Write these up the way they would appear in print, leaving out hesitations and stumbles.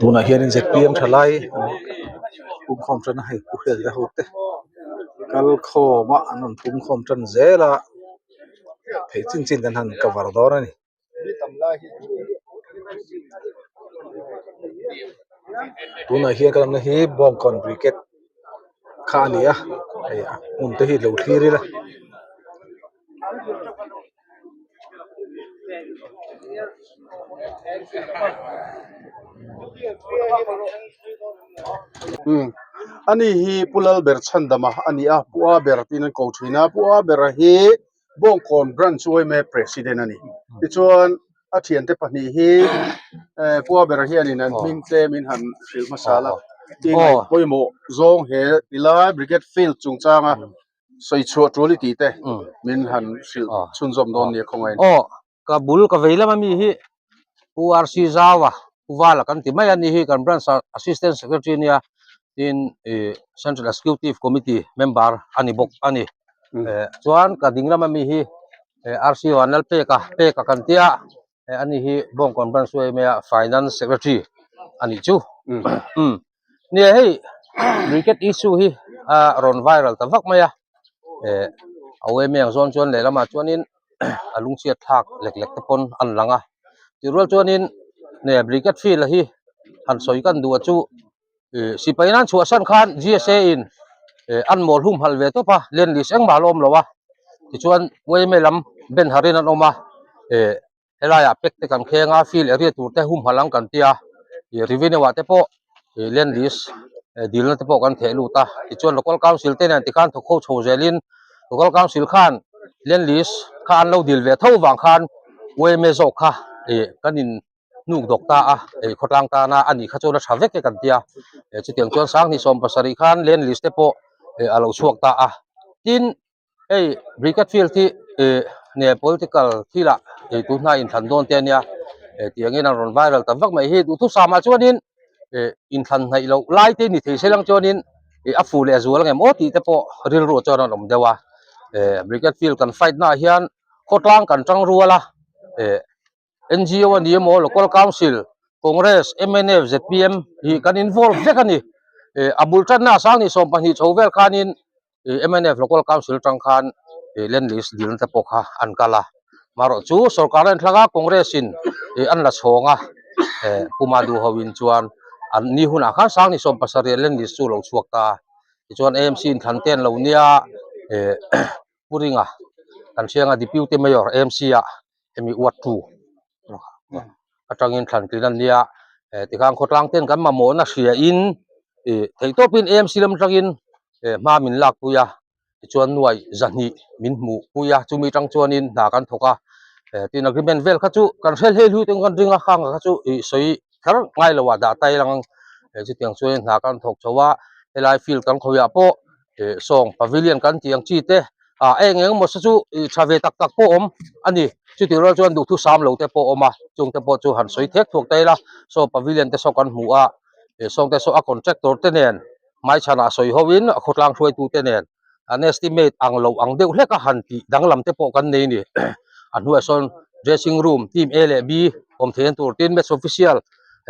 Tunah hianin zpm thalai pumkhawm tan a hei pu hriat ho te kal khawm a an rawn pumkhawm tan zel a theih chin chin an han cover dawn a ni. Tunah hian ka lamna hi bawngkawn brigade kha a ni a hei a hmun te hi lo thlir ila. Ani hi Pu Lalber Chhandama a ni a, Pu A ber tiin an ko thin a, Pu A bera hi Bawngkawn Branch yma President a ni. Tichuan a thiante pahnih hi Pu A bera hianin an hming tlem in han hrilh hmasa la, tin pawimawh zawng he tilai Brigade Field chungchanga sawi chhuah tul i tih te min han hrilh chhunzawm dawn nia khawngaih in. Aw, ka bul ka vei lam ami hi Pu RC Zaua, Pu Vala kan ti mai a ni hi kan Branch Assistant Secretary nia tin ih Central Executive Committee member a ni bawk a ni. Chuan ka ding lam ami hi RC Vanlalpeka, Peka kan tia ani hi Bawngkawn Branch yma a Finance Secretary a nih chu. Nia hei cricket issue hi a rawn viral ta vak mai a eh a yma ang zawn chuan lehlamah chuanin a lungchhiat thlak lek lek te pawn a lang a tih rual chuanin nia cricket field hi han sawi kan duh a chu ih sipai nan chhuahsan khan G S A in eh an mawl hum halh ve tawp a len list engmah a la awm lo a tichuan yma lam ben harin an awm a eh. Helaiah pack te kan kheng a field area tur te humhalh ang kan tia ih revenue ah te pawh ih land list dilna te pawh kan theh lut a tichuan local council te nen tikhan thawk ho chho zelin local council khan land list kha an lo dil ve tho vang khan yma zawk kha ih kan in hnuk dawk ta a ih khawtlang tana a nih kha chuan a tha vek e kan tia chutiang chuan sanghnih 70 khan land list te pawh ih a lo chhuak ta a tin. Hei brigade field hi ih nge political thil ah ih tun hna inthlan dawn te ania eh tiangin an rawn viral ta vak mai hi duhthusam ah chuanin ih inthlan hnaih loh lai te ni thei se lang chuanin ih a fuh leh a zual angem aw tih te pawh rilru ah chuan an awm deuh a eh brigade field kan fight na ah hian khawtlang kan tang rual a eh N_G_O a ni emaw local council congress M_N_F Z_P_M hi kan involve vek a ni ih a bul tanna a sang ni 12 chho vel khanin ih M_N_F local council atang khan ih land list dilna te pawh kha an kal a marawh chu sorkar a inthlak a congress in ih an la chhawng a eh puma duh ho in chuan an ni hunah khan sang ni 17 land list chu a lo chhuak ta a tichuan A_M_C inthlan te an lo nia eh Pu Ringa kan hriang a deputy mayor A_M_C ah. hemi uat tu atangin thlan tlin an nia eh tikhan khawtlang ten kan mamawhna hria in ih theih tawpin A_M_C lam atangin eh hma min lak pui a tichuan nuai zahnih min hmuh pui a chumi atang chuanin hna kan thawk a eh tin agreement vel kha chu kan hre hlei hlui te kan ring a khang kha chu ih sawi kher ngai lo ah dah ta ila ang eh chutiang chuanin hna kan thawk chho a helai field kan khawiah pawh eh sawng pavilion kan tih ang chi te ah eng eng emaw se chu ih tha ve tak tak pawh awm a ni chutih rual chuan duhthu sam lo te pawh a awm a chung te pawh chu han sawi thek thuak ta ila saw pavilion te saw kan hmu a eh sawng te saw a contractor te nen hmaichhanah sawi ho in a khawtlang hruaitu te nen an estimate ang lo ang deuh hlek a han tih danglam te pawh kan nei a ni a hnuaiah sawn dressing room team A leh B awm theihna tur tin match official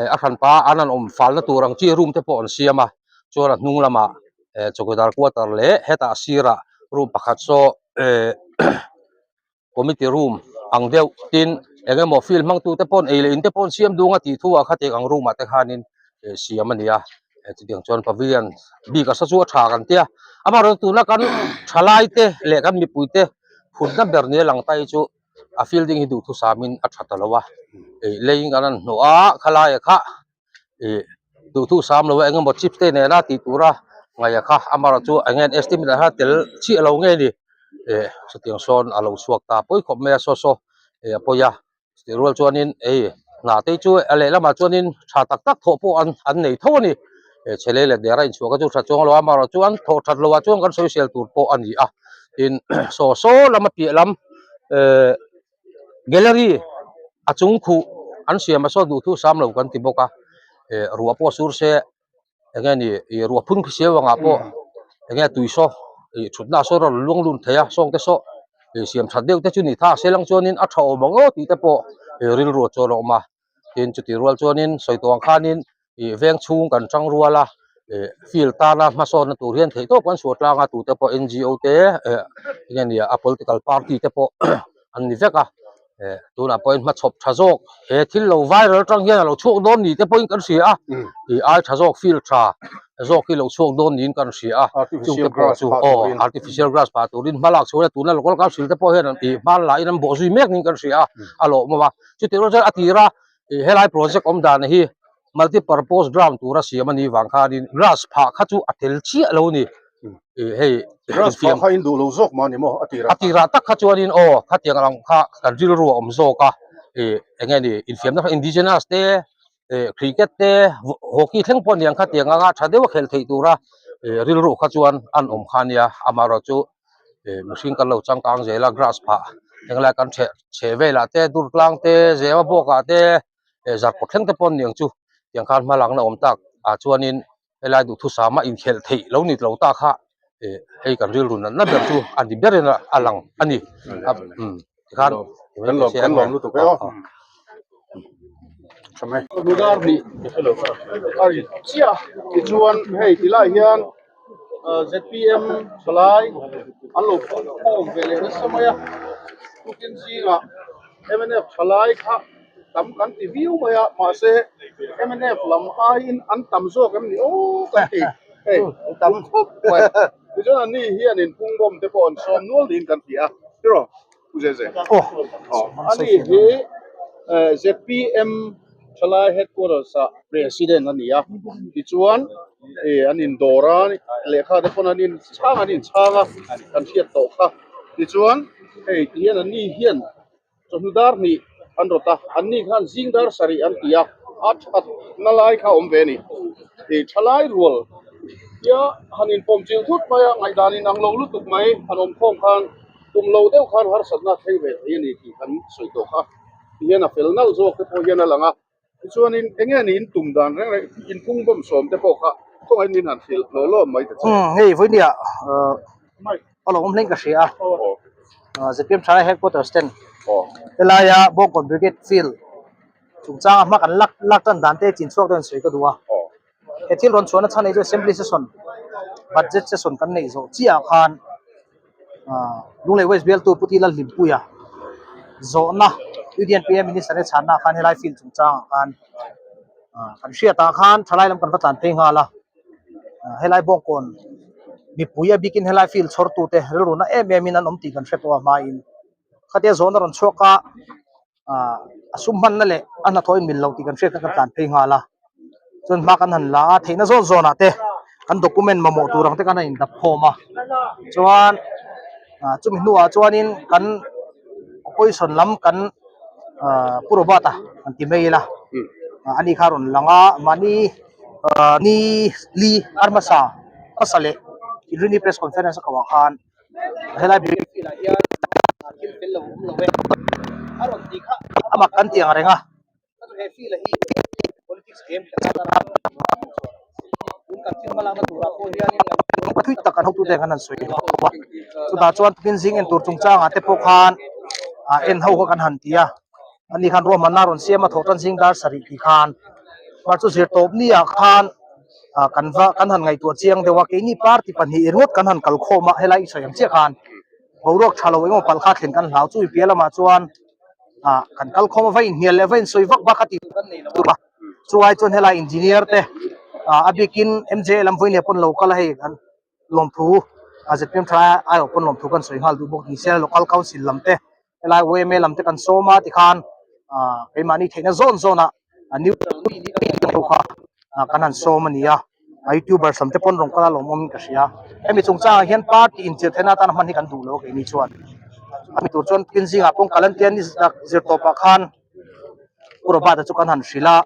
eh a hranpa an han awm falna tur ang chi room te pawh an siam a chuan a hnung lamah eh chawkidar quarter leh hetah sirah room pakhat saw eh committee room ang deuh tin eng emaw field hmang tu te pawn ei leh in te pawh an siam dung a tih thu ah khatiang ang room ah te khanin eh siam a ni a eh chutiang chuan pavilion bik a sa chu a tha kan tia amaherawhchu tuna kan thalai te leh kan mipui te phutna ber nia lang ta hi chu a fielding hi duhthusam in a tha ta lo a ih leiin kan han hnawh a khalai ah kha ih duhthu sam lo a eng emaw chips te nena tih tura ngaih a kha amaherawh chu eng nge an estimate ah khan tel chiah lo nge ni ih chutiang sawn a lo chhuak ta pawi khawp mai a saw saw ih a pawi a chutih rual chuanin hei hna te chu a lehlamah chuanin tha tak tak thawh pawh an an nei tho a ni ih chhe lei leh dera inchhuah kha chu tha chuang lo a amaherawh chuan thawh that loh ah chuan kan sawi sel tur pawh a ni a tin saw saw lama piah lam ehh gallery. A chung khuh an siam a saw duhthu sam lo kan ti bawk a, eh ruah pawh sur se eng nge ni ih ruah phun khi siau angah pawh eng nge tui saw ih thutna saw rawn luang lun thei a sawng te saw ih siam that deuh te chu ni tha se lang chuanin a tha awm ang aw tih te pawh ih rilru a chuan a awm a tin chutih rual chuanin sawi tawh ang khanin ih veng chhung kan tang rual a ih field tana hmasawnna tur hian theih tawp kan suah tlang a tute pawh N G O te eh eng nge ni a political party te pawh an ni vek a. Eh, tunah pawhin hmachhawp tha zawk he thil lo viral atang hian a lo chhuak dawn ni te pawhin kan hria a ih ai tha zawk field tha zawk hi lo chhuak dawn niin kan hria a chungte pawh chu aw artificial grass phah turin hma lak chhuah tuna local council te pawh hian ih hma la in an bawh zui mek niin kan hria a a lawmawm a chutih rual chuan a tira ih helai project awm dan hi multi purpose ground tura siam a nih vang khanin grass phah kha chu a tel chiah lo a ni ih hei grass phah kha in duh lo zawk mah a ni maw a tirah a tirah tak kha chuanin aw khatiang ang kha kan rilru a awm zawk a ih eng nge ni infiamna kha indigenous te ih cricket te hockey thleng pawh aniang khatiang anga tha deuh a khelh theih tura ih rilru kha chuan an awm kha ania amaherawhchu ih mihring kan lo changkang zel a grass phah englai kan chheh chheh velah te durtlang te zema bawkah te. eh zarkawt thleng te pawh an ni ang chu tiang khan hma lakna awm tak ah chuanin helai duhthusama inkhelh theih lo ni lo ta kha eh hei kan rilru natna ber chu a ni berin a lang a ni umm tikhan kan lawm kan lawm lutuk e aw tha mai dar hnih a ri chiah tichuan hei tilai hian Z_P_M thalai an lo khawm ve leh nasa mai a tukin zingah M_N_F thalai kha tam kan ti viau mai a mahse M_N_F lam aiin an tam zawk em ni aw kan ti hei tam khawp mai tichuan an ni hian in pungbawm te pawh an sawm nual niin kan ti a tiraw Pu Zeze aw ani hi Z_P_M thalai headquarters ah president a ni a tichuan ih an indawr a lehkha te pawn an in chhang an inchhang a kan hriat tawh kha tichuan hei tihian an ni hian chawhnu dar hnih an rawt a an ni khan zing dar sarih an ti a a that na lai kha a awm ve a ni ih thalai rual tia han inpawm chilh thut mai a ngaihdan inang lo lutuk mai han awm khawm khan tum lo deuh khan harsatna a thleng ve thei a ni tih kan sawi tawh kha tihian a fel nalh zawk te pawh hian a lang a tichuanin eng nge ni in tum dan reng reng inphung bawm sawm te pawh kha khawngaih min han hrilh hlawh hlawm mai ta che. Umm hei vawinia a lo awm hlein ka hria a zpm thalai headquarters ten helaia Bawngkawn Brigade Field chungchanga hma kan lak lak tan dan te chin chhuak dawn sawi ka duh a he thil rawn chhuahna chhan hi chu assembly session budget session kan neih zawh chiah ah khan Lunglei West bialtu Pu Tila Hlimpuia zawhna UDNPA Minister te chhanna ah khan helai field chungchang ah khan kan hriat ah khan thalai lam kan va tlan phei nghal a helai Bawngkawn mipui a bikin helai field chhawr tute rilru na em em in an awm tih kan hre tawh a hmain khatia zawhna rawn chhuak a a sum hmanna leh a hnathawh inmil loh tih kan hriat kha kan tlan phei nghal a chuan hma kan han la a theihna zawn zawnah te kan document mamawh tur ang te khan a indap khawm a chuan ah chumi hnuah chuanin kan opposition lam kan ah pu Robert-a an ti mai ila ani kha a rawn lang a mahni ah ni li ar hmasa hmasa leh inrini press conference a koh ah khan. Helai building field ah hian thil fel lo awm lo e a rawn tih kha a mak kan ti ang reng a he field hi politics game tun kan thil hmalakna turah pawh hianin thui tak an hotute khan an sawi bawk a chutah chuan tukin zing en tur chungchangah te pawh khan ah en ho kha kan han ti a ani khan ruahmanna a rawn siam a thawhtan zing dar sarih tih khan mar chu zir tawp ni ah khan ah kan va kan han ngaihtuah chiang deuh a keini party pahnih ringawt kan han kal khawm a helai i sawi ang chiah khan boruak tha lo engemaw palh kha thlen kan hlau chu piah lamah chuan ah kan kal khawm a va inhnial leh va insawi vak vak a tih kan nei lo a chuai chuan helai engineer te ah a bikin M_J lam vawiin leh pawn lo kal a hei kan lawmthu a zpm tha aiawh pawn lawmthu kan sawi nghal duh bawk ni se local council lam te helai yma lam te kan sawm a tikhan ah keimahni theihna zawn zawn ah a neutral mi ni kan ho kha ah kan han sawm a ni a a youtubers lam te pawn rawn kal a lawmawm in ka hria hemi chungchang ah hian party inchilh theihna atana hman hi kan duh lo a keini chuan ami tur chuan tin zingah pawh kal an tia ni zir tawp ah khan Pu Robert-a chu kan han hrilh a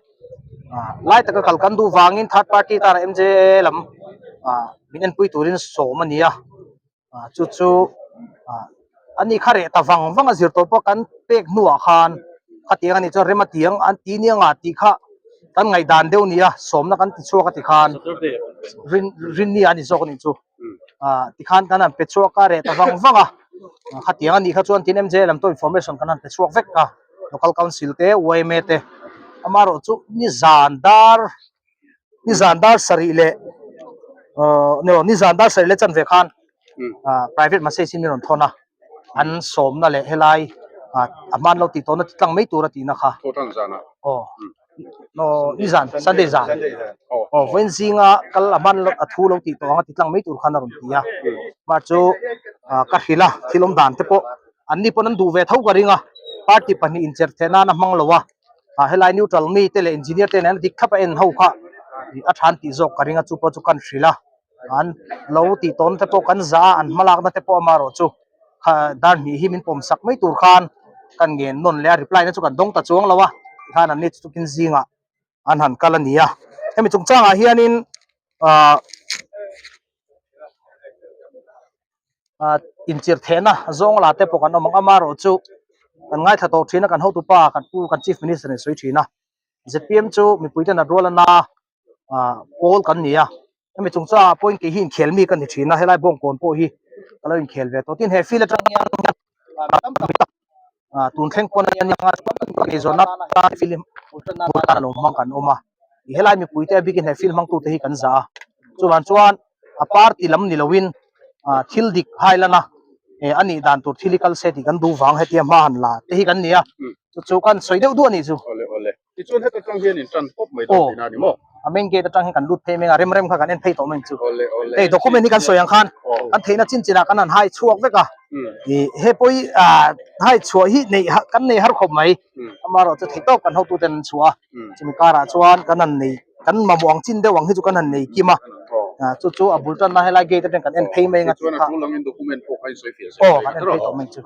ah lai taka kal kan duh vangin third party tana M_J_A lam ah min enpui turin sawm a ni a ah chu chu ah ani kha reh ta vang vang a zir tawh pawh kan pek hnuah khan. Khatiang a nih chuan rem a ti ang an ti nia nga tih kha kan ngaihdan deuh nia sawmna kan ti chhuak a ti khan rin rinni a ni zawk a nih chu ah tikhan kan han pe chhuak a reh ta vang vang a khatiang a nih kha chuan tin MJ lam tawh information kan han pe chhuak vek a local council te yma te amaherawh chu nizan dar nizan dar sarih leh ahh ni lo nizan dar sarih leh chanve khan ah private message in min rawn thawn a an sawmna leh helai ah a hman lo tih tawhna ti tlang mai tur a tihna kha aw aw nizan sunday zan aw vawiin zinga kal a hman a thu lo tih tawh ang a ti tlang mai tur khan a rawn ti a mah chu ah ka hrilh a thil awm dan te pawh an ni pawn an duh ve tho ka ring a party pahnih incherh theih nan a hmang lo a. ah helai neutral mi te leh engineer te nen dik thlap a en ho kha ih a than tih zawk ka ring a chu pawh chu kan hrilh a an lo tih tawn te pawh kan zah a an hmalakna te pawh amaherawh chu kha dar hnih hi min pawm sak mai tur khan kan ngen nawn leh a reply na chu kan dawng ta chuang lo a tikhan an ni chu tukin zingah an han kal a ni a hemi chungchangah hianin ah. Ah inchirh thehna zawng la te pawh kan awm ang amaherawh chu kan ngaithla tawh thin a kan hotupa kan pu kan chief minister in sawi thin a zpm chu mipui ten a rual ana ah pawl kan ni a hemi chungchangah pawhin kei hi inkhel mi ka ni thin a helai bawngkawn pawh hi ka lo inkhel ve tawh tin he field atang hian tam tak ah tun thleng pawn a nia eizawnna tan film tan a lo hmang kan awm a helai mipui te a bikin he film hmangtute hi kan zah a chuvang chuan a party lam ni loin ah thil dik hai lan a eh a nih dan tur thil hi kal se tih kan duh vang hetia hma han la te hi kan ni a chu chu kan sawi deuh duh a nih chu. Tichuan heta tang hian in tan pawp mai dawn tihna a ni maw? A main gate atang hian kan lut phei mai a, rem rem kha kan en phei tawh mai chu. Hei document hi kan sawi ang khan kan theihna chin chinah kan han hai chhuak vek a, ih he pawh hi ah hai chhuah hi neih kan nei har khawp mai. Amaherawh chu theih tawp kan hotuten an chhuah a, chumi karah chuan kan han nei kan mamawh ang chin deuh ang hi chu kan han nei kim a, chu chu a bul tanna helai gate atang kan en phei mai ang a tih kha. Aw kan en phei tawh mai chu.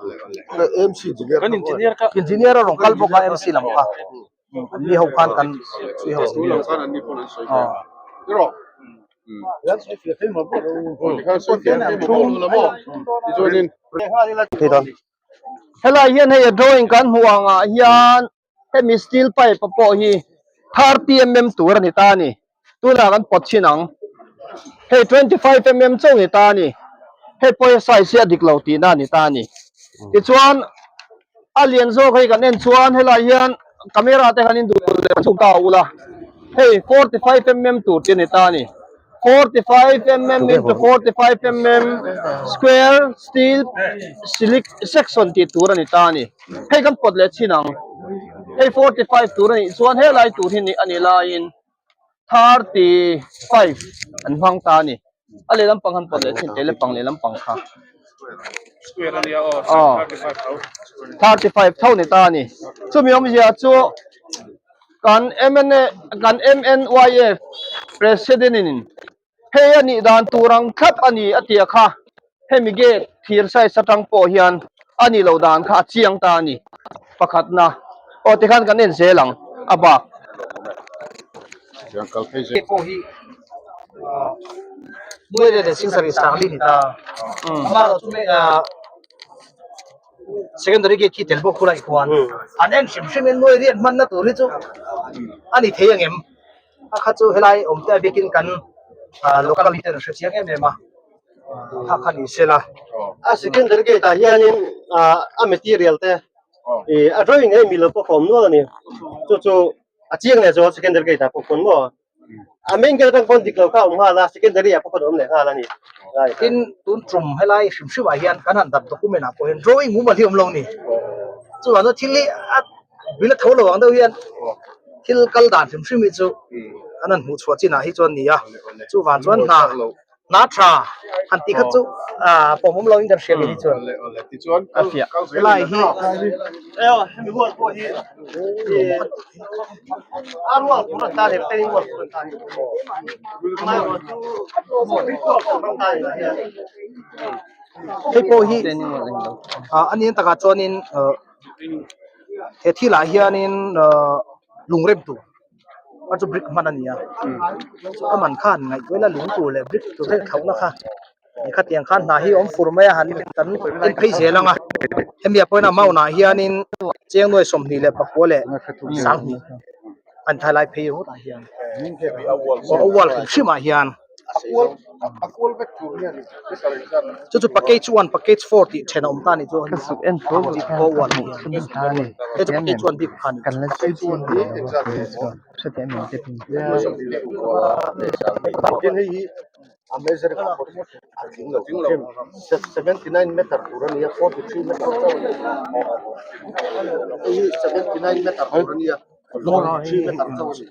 Engineer a rawn kal bawk a MC lam kha an ni ho khan kan chhui ho aw. Helai hian hei a drawing kan hmuh angah hian hemi steel pipe a pawh hi 30 mm tur a ni ta a ni tunah kan pawt chhin ang hei 25 mm chauh ni ta a ni hei pawh hi size hi a dik lo tihna a ni ta a ni tichuan a lian zawk hei kan en chuan helai hian camera te khan in duh leh chhuk ta ula hei 45 mm tur te a ni ta a ni 45 mm into 45 mm square steel silic section tih tur a ni ta a ni hei kan pawt leh chin ang hei 45 tur a nih chuan helai tur hi a nih laiin 35 an hmang ta a ni a lehlam pang han pawt leh chin teh lepang lehlam pang kha aw 35 tho ni ta a ni chumi awmzia chu Kan mna kan MNYF President in hei a nih dan tur ang thlap a ni a tia kha hemi gate thir size atang pawh hian a nih loh dan kha a chiang ta a ni pakhatna aw tikhan kan en zel ang a bak. Pawh hi Nuai leh Singsarih Sangli ni ta amaherawh chu secondary gate khi tel bawk khulai khuan an en hrim hrim in nuai riat hmanna tur hi chu a ni thei angem a kha chu helai awm te a bikin kan local mi ten an hre chiang em em a kha kha ni sela a secondary gate ah hianin a material te ih a drawing hi milo pawh a awm nual a ni chu chu a chiang leh zual secondary gate ah pawh khawn maw A main gate atang pawn dik lo kha a awm nghal a, secondary ah pawh khawn a awm leh nghal a ni. Tin, tun tum helai hrim hrim ah hian kan han dap document ah pawh hian drawing mumal hi a awm lo a ni. Chuvang chuan thil hi a bil a tho lo ang deuh hian thil kal dan hrim hrim hi chu kan han hmuh chhuah chin ah hi chuan a ni a. Chuvang chuan hna hna tha han tih kha chu ah pawm awm lo in kan hria ve hi chuan. A fiah. Helai hi Hemi hual pawh hi a rual tur an ta leh peng rual tur an ta ni. Hei pawh hi ah a ni takah chuanin ah he thilah hianin ah lungrem tur a chu brick hman a ni a a man khan ngaihtuah ila lung tur leh brick tur te thlauhna kha khatiang khan hna hi a awm fur mai a han kan en phei zel ang a. Hemi ah pawhin amount ah hianin cheng nuai 24 leh 2000 an thai lai phei ringawt ah hian aw a wall hrim hrim ah hian chu chu package one package four tih then a awm ta a nih chu aw wall ah hian hei chu package one bik kha a ni. A measuring a pawh a tling lo hrim 79 meter tur a nia 43 meter chauh a ni hei hi 79 meter tur a nia 43 meter chauh a ni.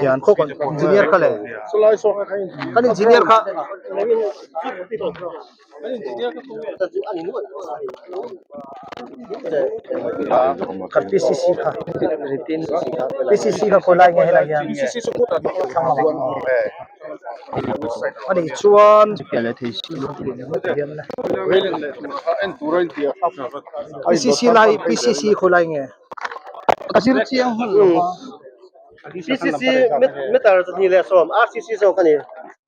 Hian khaw kan engineer kha le kan engineer kha. Kan PCC kha PCC kha khawi lai nge helai hian a nih chuan PCC lai PCC khawi lai nge. PCC meter 210 RCC zawk a ni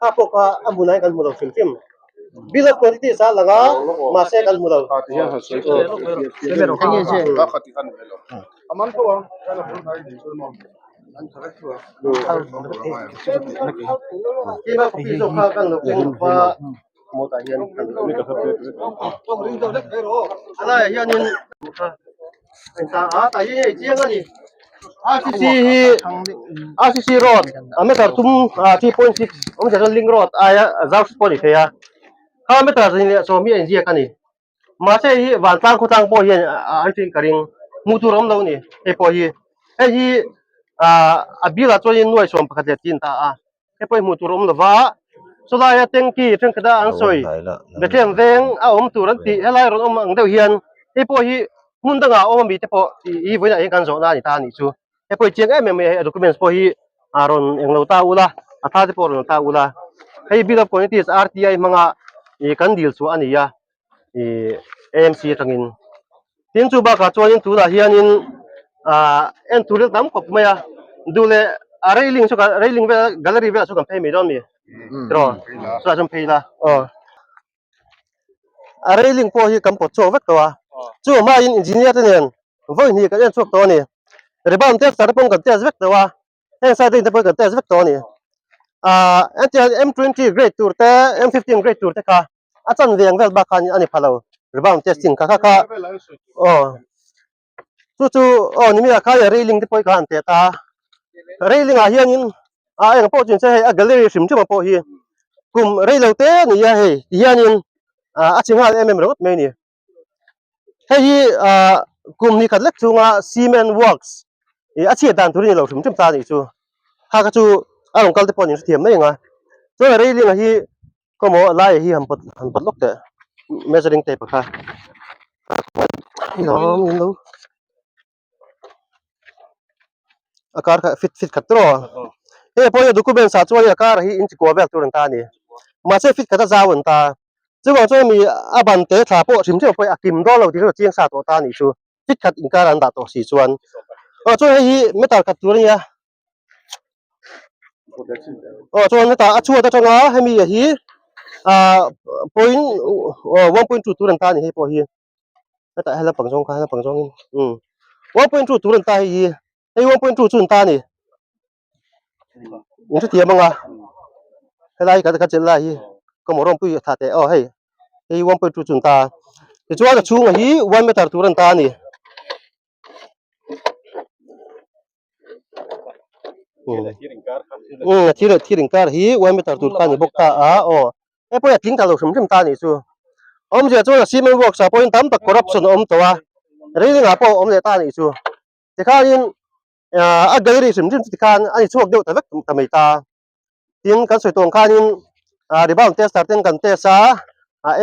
kha pawh kha a hmunah hian kan hmu lo hrim hrim. Bill of quantity sa lang a mahse kan hmu lo. Keimah copy zawk kha kan lo keng lova mawtah hian kan helaiah hianin RCC hi RCC road a meter thum 3.6 awmzia chuan link road aia zau hret pawh a ni thei a kha meter 110 hi a inziak a ni mahse hei hi vantlang khawtlang pawh hian an ṭin ka ring hmuh tur a awm lo a ni hei pawh hi hei hi a bilah chuanin nuai 11 leh tin ta a. Hei pawh hi hmuh tur a awm lova, chulaia tanky thenkhat a an sawi Bethlehem veng a awm tur an tih helai rawn awm ang deuh hian hei pawh hi hmun dangah a awm ami te pawh hi vawiinah hian kan zawhna a ni ta a nih chu. Hei pawh hi chiang em em mai a hei a documents pawh hi a rawn englo ta ula a thla te pawh rawn ta ula hei bill of quantities RTI hmanga ih kan dil chhuah a ni a ih AMC atangin tin chu bakah chuanin tunah hianin ah en tur hi a tam khawp mai a duh leh a railing chu railing vel gallery velah chu kan phei mai dawn a ni tiraw chulaiah chuan phei ila aw a railing pawh hi kan pawt chhuak vek tawh a chu hmain engineer te nen vawi hnih kan en chhuak tawh a ni rebound tester te pawh kan test vek tawh a. heng side te pawh kan test vek tawh a ni ah hetiang M 20 grade tur te M 15 grade tur te kha a chanve ang vel bak khan a ni pha lo rebound testing kha kha kha aw chu chu aw ni mi ah khan railing te pawh hi kha an tet a railing ah hianin ah eng pawh chu ni se hei a gallery hrim hrim ah pawh hi kum reilo te a ni a hei ti hianin ah a chi nghal em em ringawt mai a ni. Hei hi ah kum ni khat lek chunga cement works ih a chhiat dan tur hi ni lo hrim hrim ta a nih chu kha kha chu a rawn kal te pawh an inhrethiam mai ang a chuan a railing a hi kawngmaw a laiah hi han pawt han pawt lawk teh measuring tape kha lo. A kar kha fit fit khat tawh hei pawh hi documents ah chuan a kar hi inch kua vel tur an ta a ni mahse fit khat a zau an ta chuvang chuan mi a ban te thla pawh hrim hrim pawh a kim dawn lo tih chu chiang sa tawh ta a nih chu fit khat inkar an dah tawh si chuan aw chuan hei hi meter khat tur a nia aw chuan hetah a chhuat atanga hemi hi ah point 1.2 tur an ta a ni hei pawh hi. hetah hian lampang zawng kha lampang zawngin umm 1.2 tur an ta hei hi hei 1.2 chu an ta a ni in hrethiam ang a helai kan kan chelh lai hi ka mawh rawngpui a tha teh aw hei hei 1.2 chu an ta a tichuan a chhungah hi 1 meter tur an ta a ni. Umm a thir leh thir inkar hi 1 meter tur kha a ni bawk ta a aw. Hei pawh hi a tling ta lo hrim hrim ta a nih chu. Awmzia chuan a cement works ah pawhin tam tak corruption a awm tawh a, railing ah pawh a awm leh ta a nih chu. Tikhanin a gallery hrim hrim chu tikhan a ni chhuak deuh ta vek ta mai ta. Tin kan sawi tawh ang khanin rebound tester ten kan test a,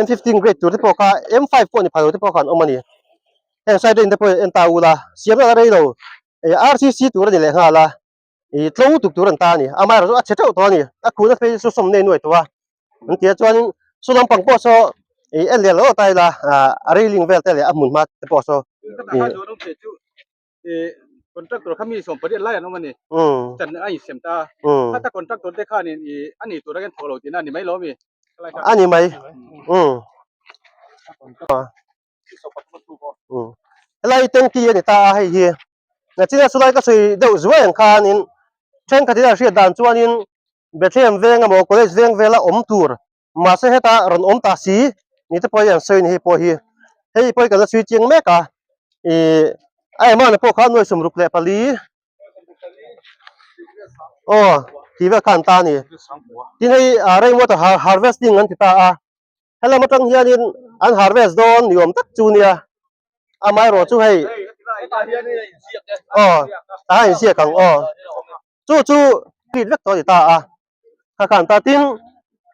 M15 grade tur te pawh kha M5 pawh ni phalo te pawh kha an awm a ni. Heng side lane te pawh en ta ula, siamna la rei lo, RCC tur a ni leh nghal a. Ih tlo tuk tur an ta a ni amaherawh chu a chhe teuh tawh a ni a khuna phei chu sawm nei nuai tawh a an ti a chuanin saw lampang pawh saw ih en leh lo ta ila ah a railing vel te leh a hmun hma te pawh saw ih. Contractor kha mi 18 lai an awm a ni. Chan a insem ta a. Khata contractor te khanin i a ni tur a hian thawk lo tihna a ni mai lo mi? A ni mai. Helai tanky a ni ta a hei hi. Nachina chulai ka sawi deuh zuai ang khanin thenkhatin a hriat dan chuanin Bethlehem veng emaw college veng vela awm tur mahse heta rawn awm ta si ni te pawh hi an sawi ni hei pawh hi hei pawh hi kan la chhui chiang mek a ih a amount pawh kha nuai 64 aw tih vel kha an ta a ni tin hei ah rain water harvesting an ti ta a helam atang hianin an harvest dawn ni awm tak chu nia amaherawh chu hei aw a inziak ang aw. Chu chu clean vek tawh a ni ta a, kha khan ta tin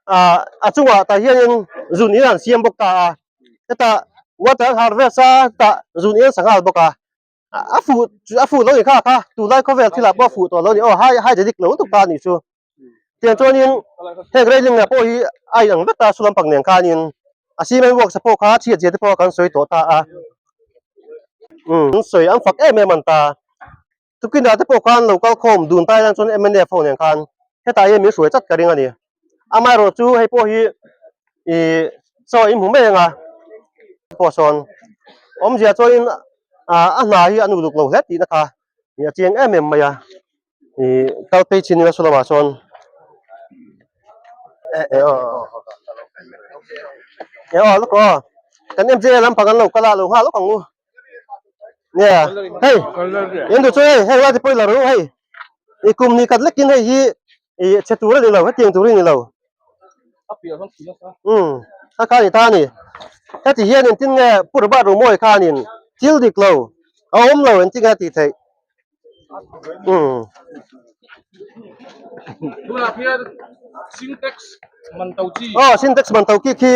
ah a chungah tah hianin zun in an siam bawk ta a, hetah water an harvest a hetah zun in an sa nghal bawk a, a fuh a fuh lo ni kha kha tunlai khawvel thilah pawh a fuh tawh lo a ni aw hai hai dik lo lutuk ta a nih chu tiang chuanin heng railing ah pawh hi a inang vek ta a su lampang nen khanin a cement works ah pawh kha chhiat zia te pawh kan sawi tawh ta a umm an sawi an fak em em an ta. Tukinah te pawh khan lo kal khawm dun tai lang chuan mnf ho nen khan hetah hian min hruai chat ka ring a ni. Amaherawh chu hei pawh hi ih chaw in hmu mai ang a pawh sawn awmzia chuanin ah a hna hi an uluk lo hle tihna kha ih a chiang em em mai a ih kal phei chin ila saw lamah sawn eh aw eh aw lawk aw kan MJ lampang an lo kal a lo nghal lawk ang u. Nia, hei, in duh chu hei, hei lai te pawh i la ru hei. I kum ni khat lekin hei hi i chhe tur a ni lo, hetiang tur hi a ni lo. Um, a kha ni ta a ni. Heti hian engtin nge Pu Robert Rumawi khanin thil dik lo a awm lo engtin nge a tih theih? Um. Tunah hian Sintex man to chi. Aw, Sintex man to ki khi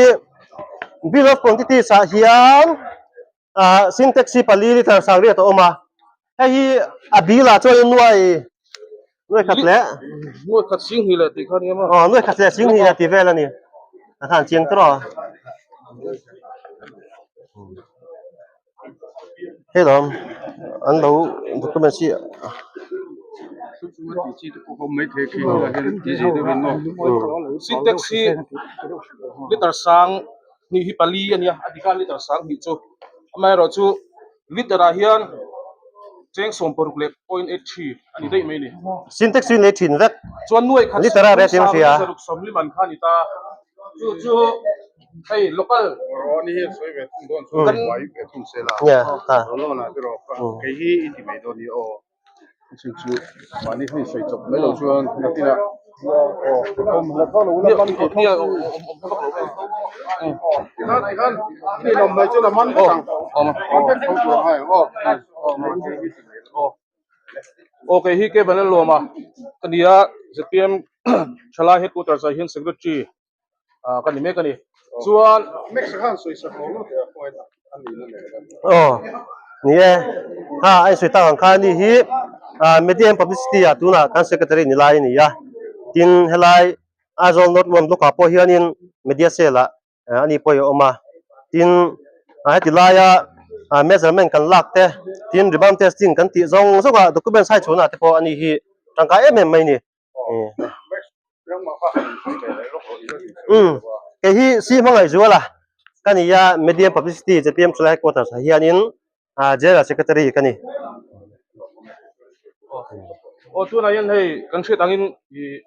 Bill of Quantities ah hian ah Sintex hi pali liter 80 a awm a. Hei hi a bill ah chuan nuai nuai khat leh nuai khat sing hnih leh tih kha nia maw? Aw, nuai khat leh sing hnih leh tih vel a ni. A khan chiang tawh a. Hei lawm an lo document hi Sintex hi liter sang hnih hi pali a nia a dik a liter sang hnih chu amaherawh chu liter ah hian cheng 16.83 a ni daih mai a ni. Sintex hi nei thin vek chuan nuai khat liter a rate in hria. 640 man kha a ni ta chu chu. Hei local kan Aw kei hi Kevin a lawm a ka nia zpm thalai headquarters ah hian secretary ah ka ni mek a ni chuan aw ni e ha a insawi tak ang khan ani hi ah media and publicity ah tunah kan secretary ni lai a ni a tin helai Aizawl North One block ah pawh hianin media cell ah ani pawh hi a awm a tin ah heti laia ah measurement kan lak te tin rebound testing kan tih zawng zawng ah document sign chhuahna ah te pawh ani hi tangkai em em mai a ni. Umm kei hi si hmangaih zual a ka ni a media publicity zpm thalai headquarters ah hianin ah general secretary ka ni. Aw tunah hian hei kan hriat angin ih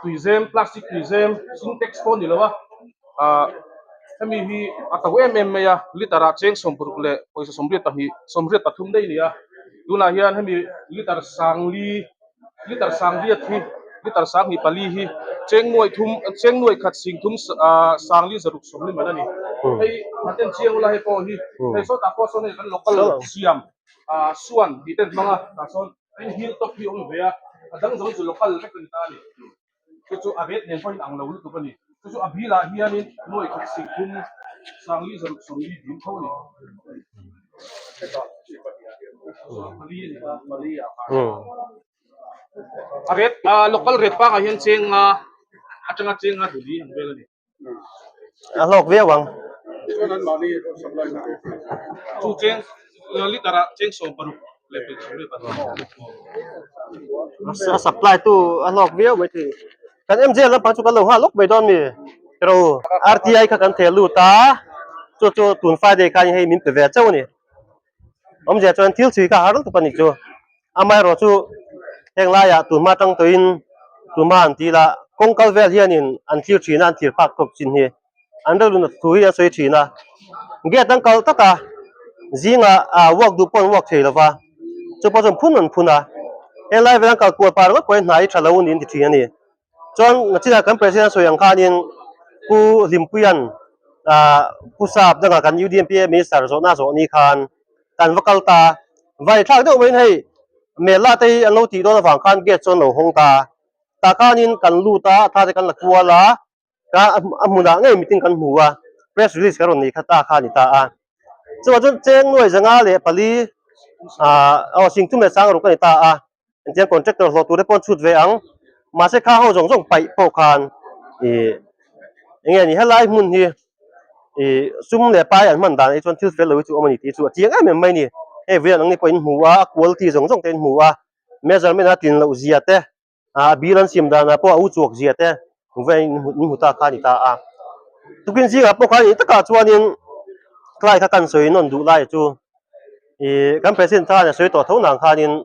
tuizem plastic tuizem sintex pawh a ni lo a ah hemi hi a to em em mai a liter ah cheng 60 leh pawisa 82 83 daih a ni a tunah hian hemi liter sangli liter 8 hi liter 24 hi cheng nuai thum cheng nuai khat sing thum ah sangli zaruk sawmli man a ni hei an en chiang ula hei pawh hi hei sawtah pawh sawn hei kan local siam ah suan tih te an hmang a tah sawn hei hill top hi a awm ve a a dang zawng chu local vek a ni ta a ni chu chu a rate nen pawh a inang lo lutuk a ni chu chu a bilah hianin nuai khat sing thum sangli zaruk sawmli ding tho a ni. A rate ah local rate pangah hian cheng nga atanga cheng nga duh li ang vel a ni. A hlawk viau ang. Chu cheng liter ah cheng 60. A supply tu a hlawk viau mai thei. Kan MJ lampang chu kan lo nghah lawk mai dawn mi ro RTI kha kan theh lut a chu chu tun Friday khan hei min pe ve chauh a ni. Awmzia chuan thil chhui kha har lutuk a ni chu. Amaherawhchu heng laiah tunhma tang tawhin tunhma an ti la kawng kal vel hianin an thlir thin a an thlir phak tawp chin hi. An rilru nat thu hi a sawi thin a. Gate an kal tak a, zingah ah walk duh pawh an walk thei lo va, chu pawh chuan phun an phun a. Helai vel an kal kual pah ringawt pawhin hna hi tha lo niin ti thin a ni. Chuan nachinah kan President sawi ang khanin Pu Hlimpuia'n ah Pu Sap dangah kan UDMPA Minister zawhna zawh ni khan kan va kal ta. Vai thlak deuh maiin hei Mela te hi an lo tih dawn avang khan gate chu an lo hawng ta. Tah khanin kan lut a, a thla te kan la kual a. Ka a hmunah ngei meeting kan hmu a, press release kan rawn nei kha ta kha a ni ta a. Chuvang chuan cheng nuai zanga leh pali ah aw singthum leh sang ruk a ni ta a, engtiang contractor hlawh tur te pawh an chhut ve ang. Mahse kha ho zawng zawng paih pawh khan ih eng nge ni helai hmun hi ih sum leh pai an hman dan ah hi chuan thil fel lo hi chu awm a ni tih chu a chiang em em mai a ni. Hei vawiin ang ni pawh in hmu a, a quality zawng zawng te in hmu a, measurement a tlin loh zia te. A bil an siam danah pawh a u chuak zia te vein in hmu ta kha a ni ta a. Tukin zingah pawh khan ih takah chuanin tlai kha kan sawi nawn duh lai chu ih kan president khan a sawi tawh tho nang khanin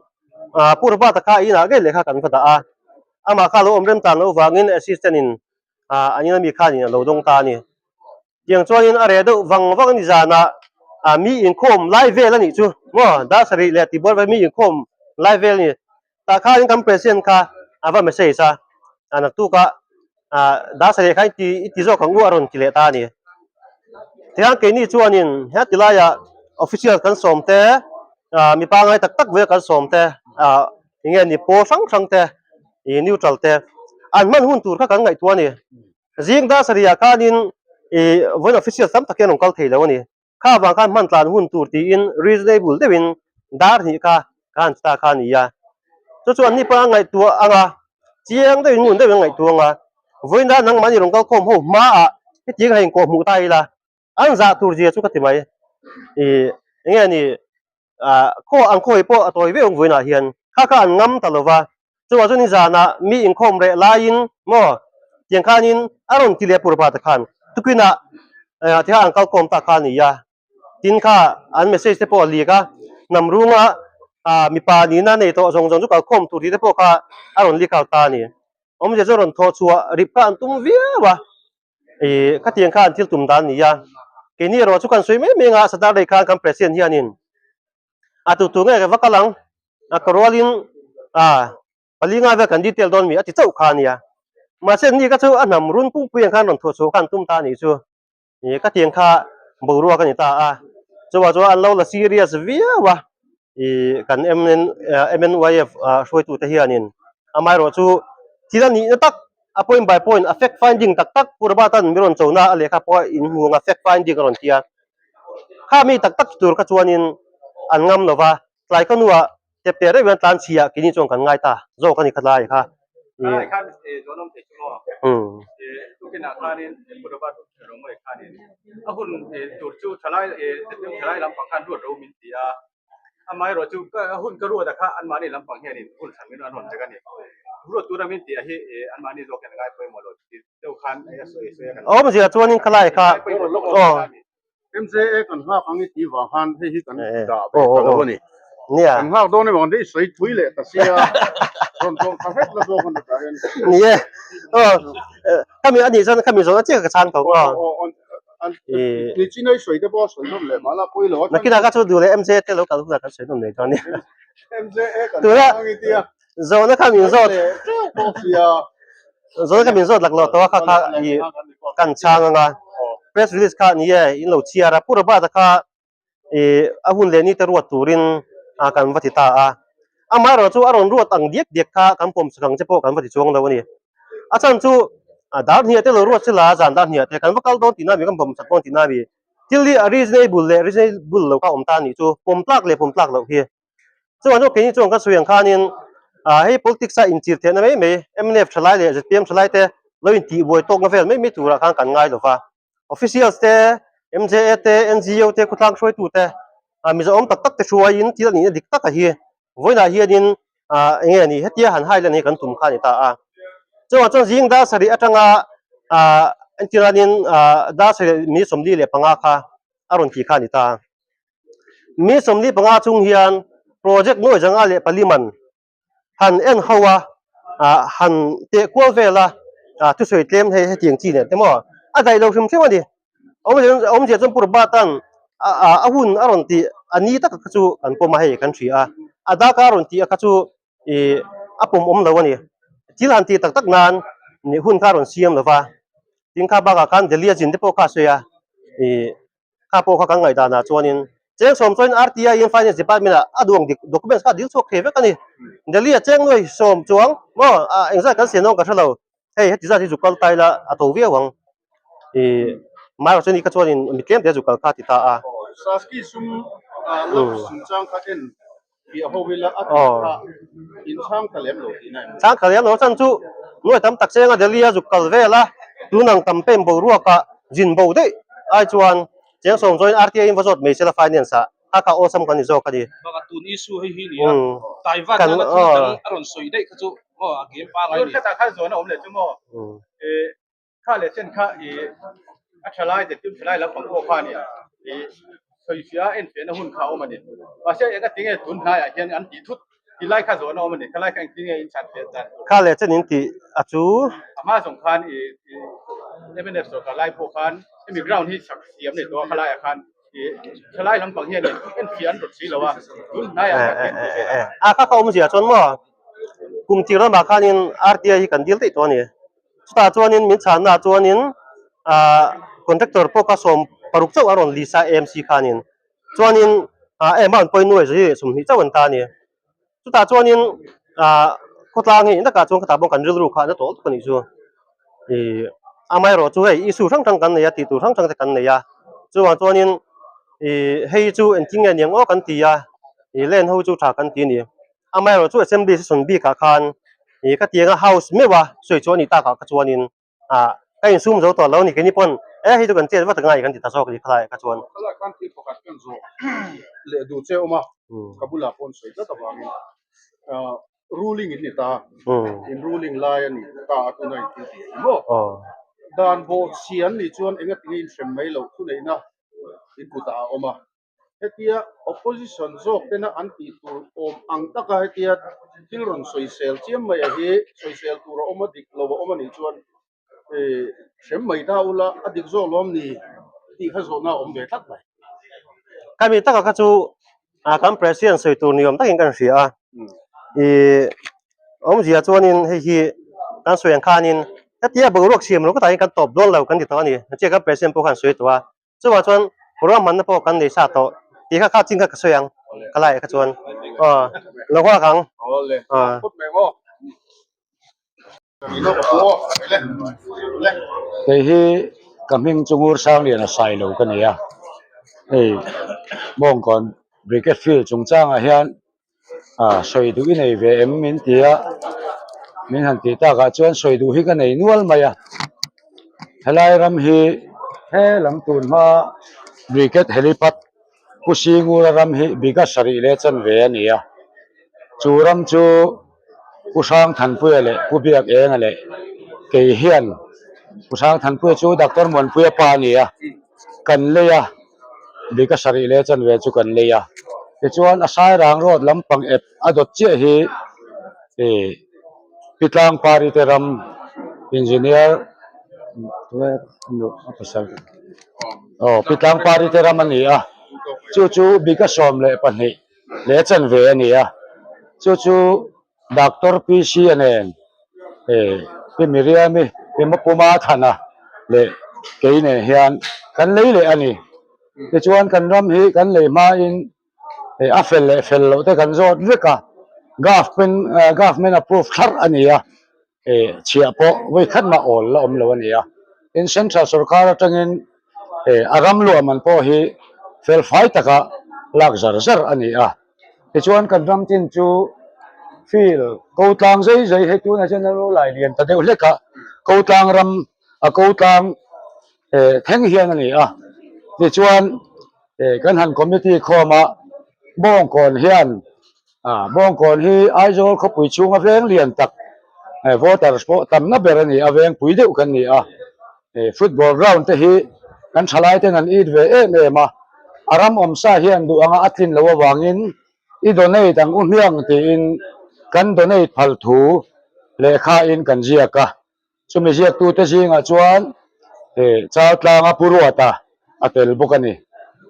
ah Pu Robert-a kha inah ngei lehkha kan va dah a, amah kha lo awm rem tan loh vangin assistant in ah an ina mi khanin a lo dawng ta a ni. Tiang chuanin a reh deuh vang vang a ni zanah ah mi inkhawm lai vel a nih chu maw dar sarih leh tihbual vel mi inkhawm lai vel a ni. Tah khanin kan president kha a va message a, a naktuk a ah dar sarih kha i ti i ti zawk ang u a rawn ti leh ta a ni. Tihian keini chuanin he ti laiah official kan sawm te ah mi pangngai tak tak vel kan sawm te ah eng nge ni pawl hrang hrang te ih neutral te an hman hun tur kha kan ngaihtuah a ni. Zing dar sarihah khanin ih vawiin official tam tak hian rawn kal thei lo a ni. Kha avang khan hman tlan hun tur tiin reasonable deuhin dar hnih kha ka han ti ta kha a ni a. Chu chuan ni pawh a ngaihtuah ang a, chiang deuhin ngun deuhin a ngaihtuah ang a, vawiin dar nangmahni rawn kal khawm ho hmaah hetiang a inkawh hmuh ta ila an zah tur zia chu ka ti mai. Ih eng nge ni ah khaw an khawi pawh a tawi viau ang vawiinah hian kha kha an ngam ta lo va, chuvang chuan nizanah mi inkhawm reh laiin maw tiang khanin a rawn ti leh pur pa te khan tukinah eh tikhan an kalkhawm ta kha a ni a, tin kha an message te pawh a lik a, hnam runga ah mipa nihna nei tawh zawng zawng chu kalkhawm tur tih te pawh kha a rawn lik out ta a ni. Awmzia chu rawn thawh chhuah rip kha an tum viau a. Ih khatiang khan thil tum dan a ni a, keini erawh chu kan sawi mai mai ang a, Saturday khan kan President hianin a tu tu nge ka va kal ang, a ka rualin ah pali nga vel kan detail dawn mi a ti chauh kha a nia. Mahse ni ka chu a hnam run pungpui ang khan rawn thuah chhuah khan tum ta a nih chu, ih khatiang kha boruak a ni ta a, chuvang chuan an lo la serious viau a, ih kan MN MNYF hruaitute hianin amaherawhchu thil a nihna tak a point by point a fact finding tak tak Pu Robert-a'n mi rawn chona a lehkha pawh a inhmu ang a fact finding a rawn ti a, kha mi tak tak tur kha chuanin an ngam lo va, tlai ka nuah tep teh reuh hian tlan chhia keini chuan kan ngai ta zawk a ni kha tlai kha. Tlai khan zawn awm thei chu maw? Tukinah khanin Pu Robert Romawia khanin a hun tur chu thalai thalai lampang khan ruat ro min ti a. Amaherawh chu ka hun ka ruat a kha anmahni lampang hianin hun hran min an rawn vek a ni. Ruat tura min tih ah hi anmahni zawk hian a ngai pawimawh lo tih deuh khan a sawi sawi a kan Awmzia chuanin khalai kha aw. MJA kan nghak ang i tih vang khan hei hi kan dah ve ta lo a ni. Nia. Kan nghak dawn emaw kan sawi thui leh ta sia rawn tlawm tha hlek la zawk a ni tah hian. Ni e. Aw khami a nih chuan khami zawhna chiah ka chhang tawh ang aw. Ni chin ai sawi te pawh a sawi nawn leh mahla pawi lo a. Nakinah kha chu duh leh MJA te lo kal hunah kan sawi nawn leh dawn nia. MJA kan Tuna chhang i tia. Zawhna kha min zawt. Teuh sia. Zawhna kha min zawt lak lo tawh a kha kha i kan chhang anga. Press release kha ni e in lo chhiar a. Pu Robert-a kha i a hun leh ni te ruat turin a kan va ti ta a. Amaherawhchu chu a rawn ruat ang diak diak kha kan pawm sak ang che pawh kan va ti chuang lo a ni. A chhan chu a dar hniah te lo ruat sila zan dar hniah te kan va kal dawn tihna mi kan pawm sak dawn tihna mi thil hi a reasonable leh reasonable lo kha awm ta a nih chu pawm tlak leh pawm tlak loh hi. Chuvang chu keini chuan ka sawi ang khanin ah hei politics a inchir theihna mai mai mnf thalai leh zpm thalai te lo intihbuai tawkna vel mai mai turah khan kan ngai lo va. Officials te, MJA te, NGO te, khawtlang hruaitu te. Mizo awm tak tak te hruaiin thil a nihna dik taka hi vawiinah hianin eng nge ni hetia han hai lan hi kan tum kha a ni ta a. Chuvang chuan zing dar sarih atanga entiranin dar sarih mi 45 kha a rawn ti kha a ni ta. Mi 45 chung hian project nuai 104 man han en ho a, han teh kual vel a, thusawi tlem hei hetiang chi nen te maw a daih lo hrim hrim a ni. Awmzia chuan Pu Robert-a'n a hun a rawn tih a ni taka kha chu kan pawm a hei kan hria a, a daka a rawn tih a kha chu a pawm awm lo a ni. Thil han tih tak tak nan hun kha a rawn siam lo va, tin kha bakah khan Delhi a zin te pawh kha a sawi a, Kha pawh kha kan ngaihdanah chuanin cheng sawm chuanin RTI in Finance Department ah a duang dik documents kha a dil chhuak thei vek a ni. Delhi ah cheng nuai sawm chuang maw engzat kan sian dawn ka hre lo. Hei heti zat hi zu kal ta ila a to viau ang. Ih Marawh chuan kha chuanin mi tlem te a zu kal kha a ti ta a. Saski sum lak chungchang kha en Piah ho ila a tih kha in chhang ta lem lo tihna em ni? Chhang ta lem lo chan chu nuai tam tak chenga Delhi a zuk kal vel a, tun ang campaign boruakah zin bo daih ai chuan cheng sawm zawin RTI in va zawt mai sela finance ah kha kha awlsam kan ni zawk a ni. Bakah tun issue hei hi nia Taiwan nana thil dang a rawn sawi daih kha chu maw a game pangai a ni. Tun khatah khan zawn a awm leh chu maw? Kha leh chen kha i a tha lai te tum tha lai lampang pawh kha ani i sawifiah a enfiahna hun kha a awm a ni. Mahse eng a tinge tun hnaiah hian an tih thut ti lai kha zawhna awm a ni. Kha lai kha engtin nge in chhan fiah dan tur. Kha leh chen in tih a chu. A hma zawng khan i mnf sorkar lai pawh khan hemi ground hi sak siam nei tawh a kha laiah khan i tha lai lampang hian enfiah an rawt si lo a tun hnaiah khan hian tih vel a. A kha ka awmzia chuan maw kum tir lamah khanin RTI hi kan dil daih tawh a ni. Chutah chuanin min chhannaah chuanin ahh contractor pawh kha 16 chauh a rawn list a AMC khanin chuanin ahh amount pawhin nuai hi 20 chauh an ta a ni. Chutah chuanin ahh khawtlang hi takah chuan khatah pawh kan rilru kha a na tawh lutuk a nih chu. Ih amaherawh chu hei issue hrang hrang kan nei a tih tur hrang hrang te kan nei a chuvang chuanin ih hei chu engtin nge niang aw kan ti a ih land ho chu tha kan ti a ni. Amaherawh chu assembly session bikah khan ih ka tianga house meuh a sawi chu a nih takah kha chuanin ah ka insum zo tawh lo a ni keini pawn e hei chu kan chet vat a ngai kan ti ta zawk a ni khalai kha chuan. Khalai khan thil pakhat kan zawh leh duh che awm a, ka bulah pawh an sawi tlat avangin ah ruling in ni ta, in ruling lai a ni ta a tuna in thil tih a ni maw? Dan bawhchhia an nih chuan engatinge inhrem mai loh thuneihna in kutah a awm a. Hetia opposition zawk tena an tih tur awm ang taka hetia thil rawn sawisel chiam mai a hi sawisel tur a awm a dik lo a awm a nih chuan ih hrem mai ta ula a dik zawk lawm ni tih kha zawhna a awm ve tlat mai. Khami taka kha chu ah kan president sawi tur ni awm takin kan hria a ih awmzia chuanin hei hi kan sawi ang khanin hetia boruak siam lo ka tahin kan tawp dawn lo kan ti tawh a ni engche kan president pawh khan sawi tawh a. Chuvang chuan ruahmanna pawh kan nei sa tawh tih kha kha chin kha ka sawi ang ka laiah kha chuan aw lo nghak ang aw. Kei hi ka hming chu Ngur Sangliana Sailo ka ni a, hei Bawngkawn Brigade Field chungchangah hian ah sawi duh i nei ve em min ti a min han tih takah chuan sawi duh hi ka nei nual mai a helai ram hi he lam tun hma brigade helipad pu Singura ram hi bigha sarih leh chanve a ni a chu ram chu pu Hrangthanpuia leh pu Biakenga leh kei hian pu Hrangthanpuia chu Doctor Muanpuia pa a ni a kan lei a. Bika sarih leh chanve chu kan lei a, tichuan a Sairang road lampang ep a dawt chiah hi ih Pitlang Pari te ram engineer aw Pitlang Pari te ram a ni a, chu chu Bika 12 leh chanve a ni a, chu chu Doctor PC a nen ih Pi Miriami Pi Mapuma Thana leh kei nen hian kan lei leh a ni. Tichuan kan ram hi kan lei hmain ih a fel leh fel loh te kan zawt vek a, government government approve thlarh a ni a, ih chhiah pawh vawi khat mah awl la awm lo a ni a. Tin central sorkar atangin ih a ram luah man pawh hi fel fai taka lak zar zar a ni a. Tichuan kan ram tin chu field ko tlang zai zai hei tunah hian a lo lai lian ta deuh hlek a ko tlang ram a ko tlang eh thleng hian a ni a tichuan. Kan han committee khawm a, Bawngkawn hian Bawngkawn hi Aizawl khawpui chhunga veng lian tak voters pawh tamna ber a ni a, veng pui deuh kan ni a. Football ground te hi kan thalai ten an it ve em em a, a ram awmsa hian duh anga a tlin loh avangin i donate ang u hmiang tiin kan donate phal thu lehkha in kan ziak a. Chumi ziaktute zingah chuan Chaltlanga Pu Ruata a tel bawk a ni.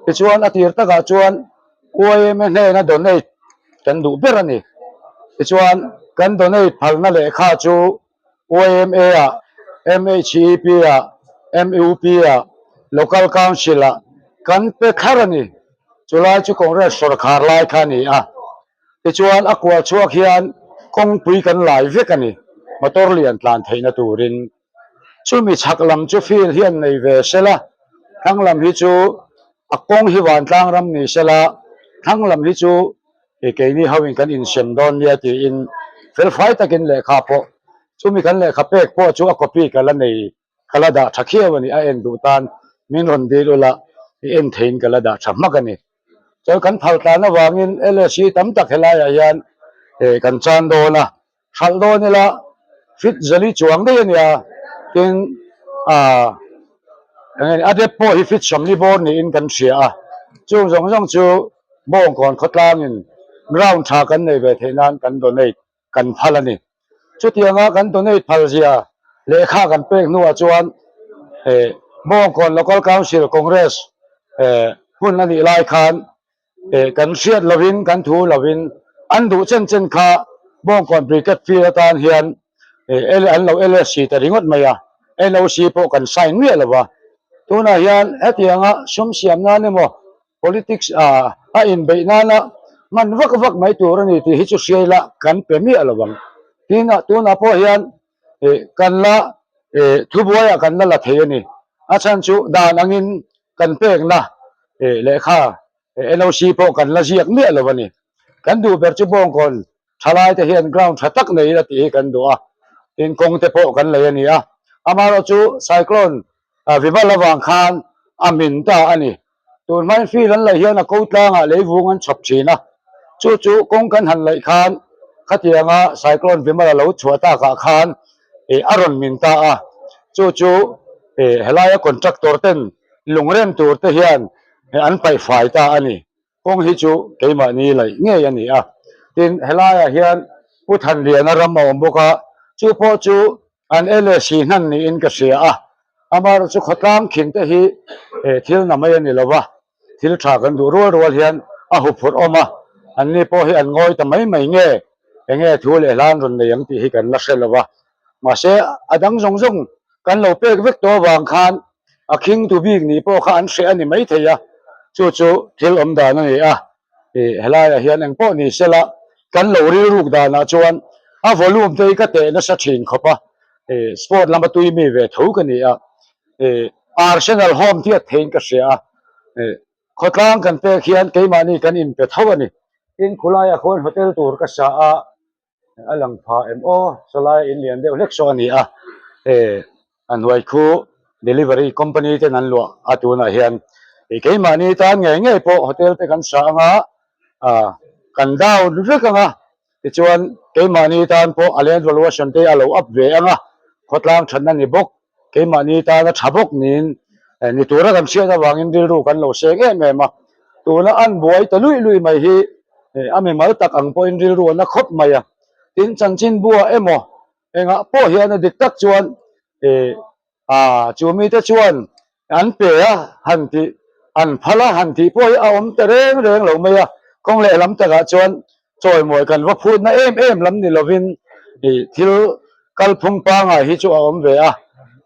Tichuan a tir takah chuan YMA hnena donate kan duh ber a ni. Tichuan kan donate phalna lehkha chu YMA-ah, MHEP-ah, MUP-ah, Local Council-ah kan pe thlar a ni. Chulai chu Congress sawrkhar lai kha a ni a. Tichuan a kual chhuak hian kawngpui kan lai vek a ni, motor lian tlan theihna turin. Chumi chhak lam chu field hian nei ve sela, thlang lam hi chu a kawng hi vantlang ram ni sela, thlang lam hi chu keini hoin kan insem dawn nia tiin felfai takin lehkha pawh chumi kan lehkha pek pawh chu a copy ka la nei Ka la dah tha khiau a ni, a en duh tan min rawn dil ula i en theiin ka la dah tha hmak a ni. Chuan kan phal tlan avangin LSC tam tak helaiah hian kan chan dawn a, hralh dawn ila fit zali chuang daih a nia, tin aah eng nge a dep pawh hi fit sawmli bawr niin kan hria a, chung zawng zawng chu Bawngkawn khawtlangin ground tha kan nei ve theih nan kan donate kan phal a ni. Chutianga kan donate phal zia lehkha kan pek hnuah chuan Bawngkawn Local Council Congress hun a nih lai khan kan hriat lovin kan thu lovin an duh chen chen kha Bawngkawn Brigade Field atan hian an lo LSC ta ringawt mai a, NOC pawh kan sign miah lo va. Tunah hian hetianga sum siam nan emaw Politics a a inbeih nana hman vak vak mai tur a ni tih hi chu hriai la kan pe miah lo ang. Tin ah tunah pawh hian ih kan la ih thubuaiah kan la la thei a ni. A chhan chu dan angin kan pekna ih lehkha NOC pawh kan la ziak miah lo a ni. Kan duh ber chu Bawngkawn thalai te hian ground tha tak nei ila tih hi kan duh a, tin kawng te pawh kan lei a ni a. Amaherawhchu cyclone Vimal avang khan a min ta a ni. Tun hmain field an laih hian a ko tlangah leivung an chhawp thin a, chu chu kawng kan han laih khan khatianga cyclone Vimal a lo chhuah takah khan ih a rawn min ta a, chu chu ih helaia contractor ten lungrem tur te hian an paih fai ta a ni. Kawng hi chu keimahni laih ngei a ni a, tin helaiah hian Pu Thanliana ram a awm bawk a, chu pawh chu An LSC hnan niin ka hria a, amaherawh chu khawtlang khin te hi thil na mai a ni lo va, thil tha kan duh rual rual hian a huphurh awm a, anni pawh hi an ngawi ta mai mai nge, enge thu leh hla an rawn nei ang tih hi kan la hre lo va, mahse a dang zawng zawng kan lo pek vek tawh avang khan a khingtu bik nih pawh kha an hreh a ni maithei a, chu chu thil awm dan a ni a. Ih helaiah hian eng pawh ni sela kan lo rilruk danah chuan a volume te hi ka teh nasa thin khawp a, ih sport lama tui mi ve tho ka ni a, ih Arsenal home tiat theiin ka hria a, ih khawtlang kan pek hian keimahni kan inpe tho a ni. Tin khulaiah khuan hotel tur ka sa a. A lang pha em aw, sawlai in lian deuh hlek saw a ni a, eh a hnuai khu delivery company ten an luah a tunah hian ih keimahni tan ngei ngei pawh hotel te kan sa anga ah kan down vek anga tichuan keimahni tan pawh a land valuation te a lo up ve anga khawtlang thatna ni bawk. Keimahni tana tha bawk niin ni tura kan hriat avangin rilru kan lo seng em em a, tuna an buai ta luih luih mai hi a mimal tak ang pawhin rilru a na khawp mai a, tin chanchinbua emaw engah pawh hian a dik tak chuan ih chu mite chuan An pe a han tih, an phal a han tih pawh hi a awm ta reng reng lo mai a, kawng lehlam takah chuan chawimawi kan va phutna em em lam ni lovin ih thil kalphung pangai hi chu a awm ve a,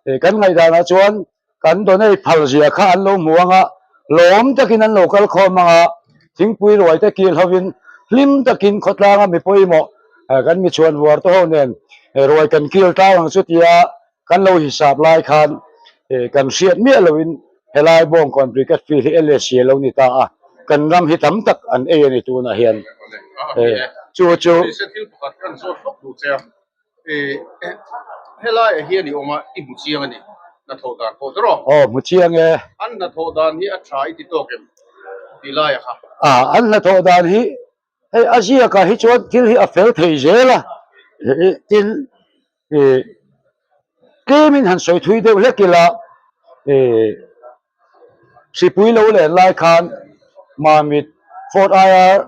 ih kan ngaihdanah chuan kan donate phal zia kha an lo hmu ang a, lawm takin an lo kal khawm ang a, thingpui ruai te kil hovin hlim takin khawtlanga mi pawimawh kan mi chhuan vuar te ho nen ruai kan kil tlang ang chu tia Kan lo hisap lai khan kan hriat miah loin helai Bawngkawn Brigade Field hi LSC a lo ni ta a, kan ram hi tam tak an ei a ni tunah hian. Chu chu. Thil pakhat kan zawt hlawk duh che a, helaiah hian i awm a, i hmu chiang a ni, hnathawh dan pawh tawrh aw? Aw, hmu chiang e. An hnathawh dan hi a tha i ti tawk em? A, an hnathawh dan hi hei a ziakah hi chuan thil hi a fel thei zel a, tin ih tlemin han sawi thui deuh hlek ila ih hripui lo len lai khan Mamit Fort IR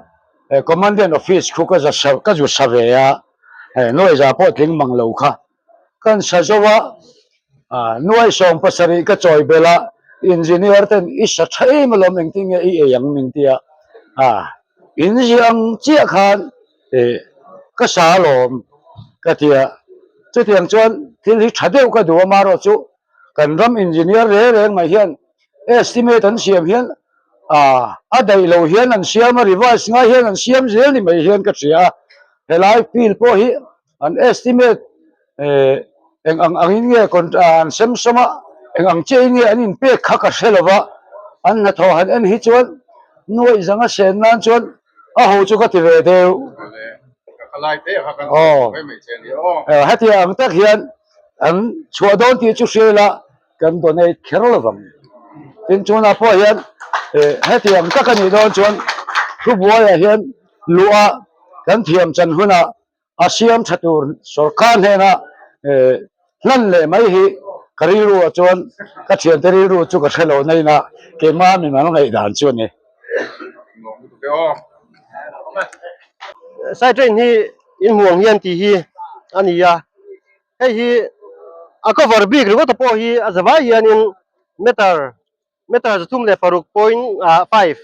Commandant Office khu ka za ka zu sa ve a, nuai za pawh tling mang lo kha kan sa zo a, nuai 70 ka chawi belh a, engineer ten i sa tha em alawm engtin nge i ei ang min ti a, in ziah ang chiah khan ka sa alawm ka ti a, chutiang chuan thil hi tha deuh ka duh a marawh chu kan ram engineer reng reng mai hian estimate an siam hian a daih lo hian an siam a, revise ngai hian an siam zel ni mai hian ka hria a, helai field pawh hi an estimate eng ang angin nge an sem sawm a, eng ang chiahin nge an inpek kha ka hre lo va, an hnathawh han en hi chuan nuaih zanga sen nan chuan a ho chu ka ti ve deuh. Aw, hetiang ang tak hian an chhuah dawn tih chu hria ila kan donate kher lo vang. Tin chunah pawh hian hetiang tak a nih dawn chuan thubuaiah hian luh a kan thiam chan hunah a siam tha tur sorkar hnena hlan leh mai hi ka rilru ah chuan ka thiante rilru chu ka hre lo na ina keimah mi mal ngaihdan chu a ni. Side train hi in hmuh ang hian tih hi a ni a, hei hi a cover bik ringawt pawh hi a zavai hianin meter meter 306.5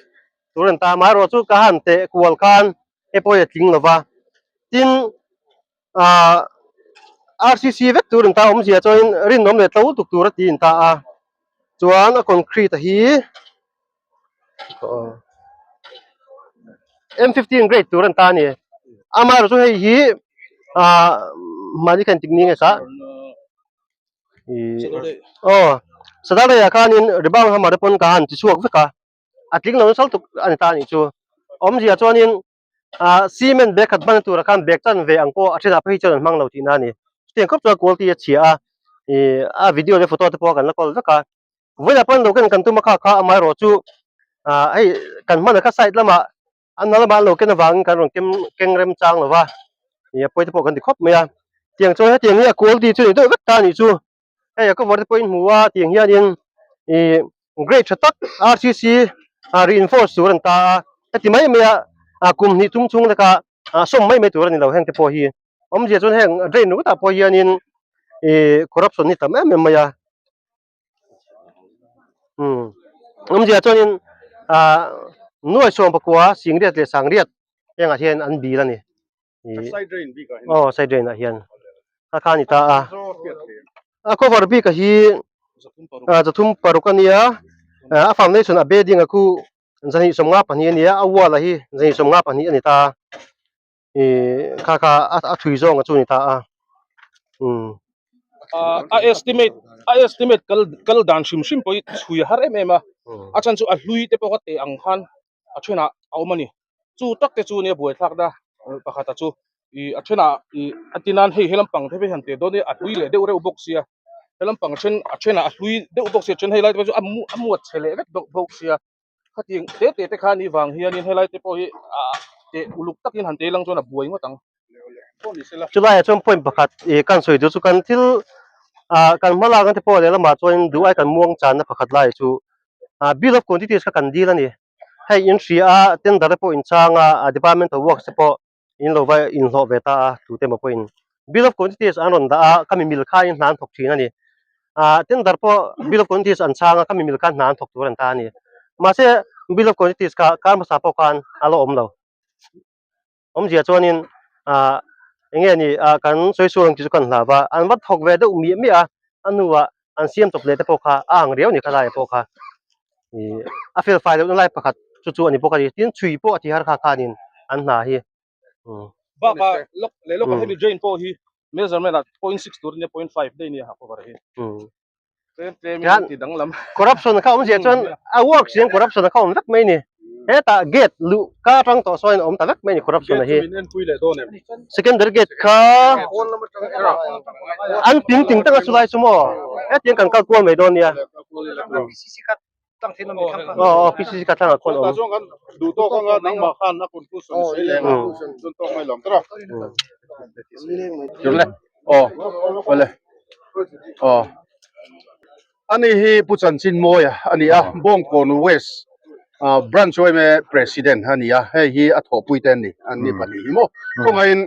tur an ta a, amaherawhchu ka han teh kual khan hei pawh hi a tling lova tin ah RCC vek tur an ta awmzia chuanin rinawm leh tlo tuk tur a ti an ta a chuan a concrete a hi M15 grade tur an ta a ni amaherawhchu chu hei hi ah mahni khan tik ni nge sa ih aw Saturday ah khanin rebound hammer te pawn ka han ti chhuak vek a. a tling lo nasa lutuk a ni ta a nih chu. Awmzia chuanin ah cement bag khat hman turah khan bag chan ve ang pawh a thenah phei chuan an hmang lo tihna a ni. Chutiang khawp chuan quality a chhia a, ih a video leh photo te pawh kan la kawl vek a. Vawiinah pawh an lo ken kan tum a kha kha amaherawh chu ah hei kan hman a kha side lamah an hna lamah an lo ken avangin kan rawn kem keng rem chang lo va, ih a pawi te pawh kan ti khawp mai a. Tiang chuan hetiang hi a quality chu a ni deuh vek ta a nih chu. Hei a cover te pawhin hmu a tiang hianin ih grade tha tak RCC ah reinforce tur an ta a heti mai mai a ah kum hnih tum chhung leka ah sawm mai mai tur a ni lo heng te pawh hi awmzia chuan heng drain ringawtah pawh hianin ih corruption hi tam em em mai a umm awmzia chuanin ah nuai 19 singriat leh sangriat hengah hian an bil a ni. Aw side drain ah hian a kha a ni ta a a cover bik a hi 36 a nia a foundation a bedding a khu 254 a nia a wall a hi 254 a ni ta a ih kha kha a thui zawng a chu a ni ta a umm. A estimate a estimate kal kal dan hrim hrim pawh hi chhui a har em em a a chhan chu a hlui te pawh ka teh ang khan a thenah a awm a ni chu tak te chu nia buaithlak na pakhat a chu ih a thenah ih a ti nan hei he lampang te han teh dawn hi a hlui leh deuh reuh bawk sia he lampang then a thenah a hlui deuh bawk sia a then helai te pawh chu a mu a muat chhe leh vek deuh bawk sia khatiang te te te kha a nih vang hianin helai te pawh hi ah teh uluk takin han teh lang chuan a buai ngawt ang. Chulaiah chuan point pakhat ih kan sawi duh chu kan thil ah kan hma lak na te pawh lehlamah chuan duh ai kan muang channa pakhat lai chu ah bill of quantities kha kan dil a ni. Hei in hria a tender te pawh in chang a ah department of works te pawh in lo va inhlawh ve ta a tute emaw pawhin bill of quantities an rawn dah a khami mil khain hna an thawk thin a ni. Ah tender pawh bill of quantities an chang a khami mil khan hna an thawk tur an ta a ni. Mahse bill of quantities kha kar hmasa pawh khan a la awm lo. Awmzia chuanin ah eng nge ni ah kan sawi sual ang tih chu kan hlau va, an va thawk ve deuh miah miah a, a hnuah an siam chawp leh te pawh kha a ang riau a ni kha laiah pawh kha ih a fel fai lohna lai pakhat chu chu a ni bawk a ni, tin chhui pawh a ti har kha khanin an hna hi. Bakah lawk leh lawkah hemi drain pawh hi measurement ah 0.6 tur a nia 0.5 daih a nia ha cover hi. Hian corruption kha awmzia chuan a work siam corruption kha awm vek mai ni hetah gate luh ka atang tawh sawn awm ta vek mai ni corruption a hi secondary gate kha an ping ting tak a chulai chu maw hetiang kan kal kual mai dawn nia. Tlang theih lam thlang kha. Aw aw PCC kha thlangah khawn awm. Chuan kan duh tawk anga nangmah khan a conclusion sawi leh anga chuan tawk mai lo ang tawrh a. Tirle. Aw awle. Aw. Ani hi Pu Chanchin Mawia a ni a, Bawngkawn West Branch yma President a ni a, hei hi a thawhpui te an ni, an ni pahnih hi maw. Khawngaihin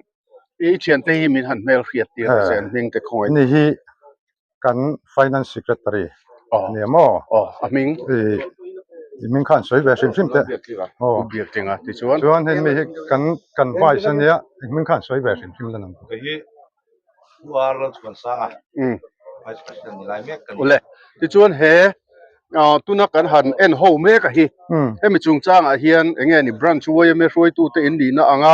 i thiante hi min han hmel hriat tir ta che an hming te khawngaihin. Ani hi kan Finance Secretary a ni a maw? Aw, a hming. I hming kha an sawi ve hrim hrim teh. Aw. Pu Biaktinga tichuan. Chuan hei mi hi kan kan Vice a nia, i hming kha an sawi ve hrim hrim la nang. Kei hi Pu R Lalchhuansanga Vice President ni lai mek ka ni. Awle, tichuan he tuna kan han en ho mek a hi, hemi chungchangah hian eng nge ni branch yma hruaitute in nihna anga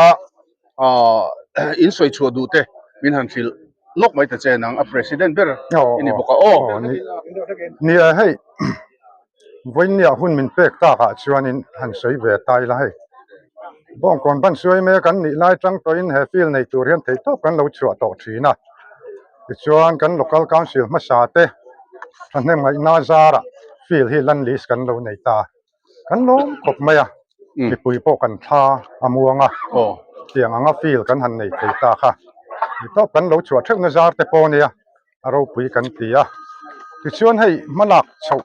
in sawi chhuah duh te min han hrilh lawk mai ta che nang a President ber i ni bawk a aw. Ni a hei vawinia hun min pek takah chuanin han sawi ve ta ila hei Bawngkawn ban suai mek an nih lai tang tawhin he field nei tur hian theihtawp kan lo chhuah tawh thin a tichuan kan local council hmasa te thahnem ngaihna zarah field hi land list kan lo nei ta. Kan lawm khawp mai a, mipui pawh kan thla a muang a, tiang anga field kan han nei thei ta kha. Tawp kan lo chhuah theuhna zar te pawh nia a ropui kan ti a. Tichuan hei hmalak chhoh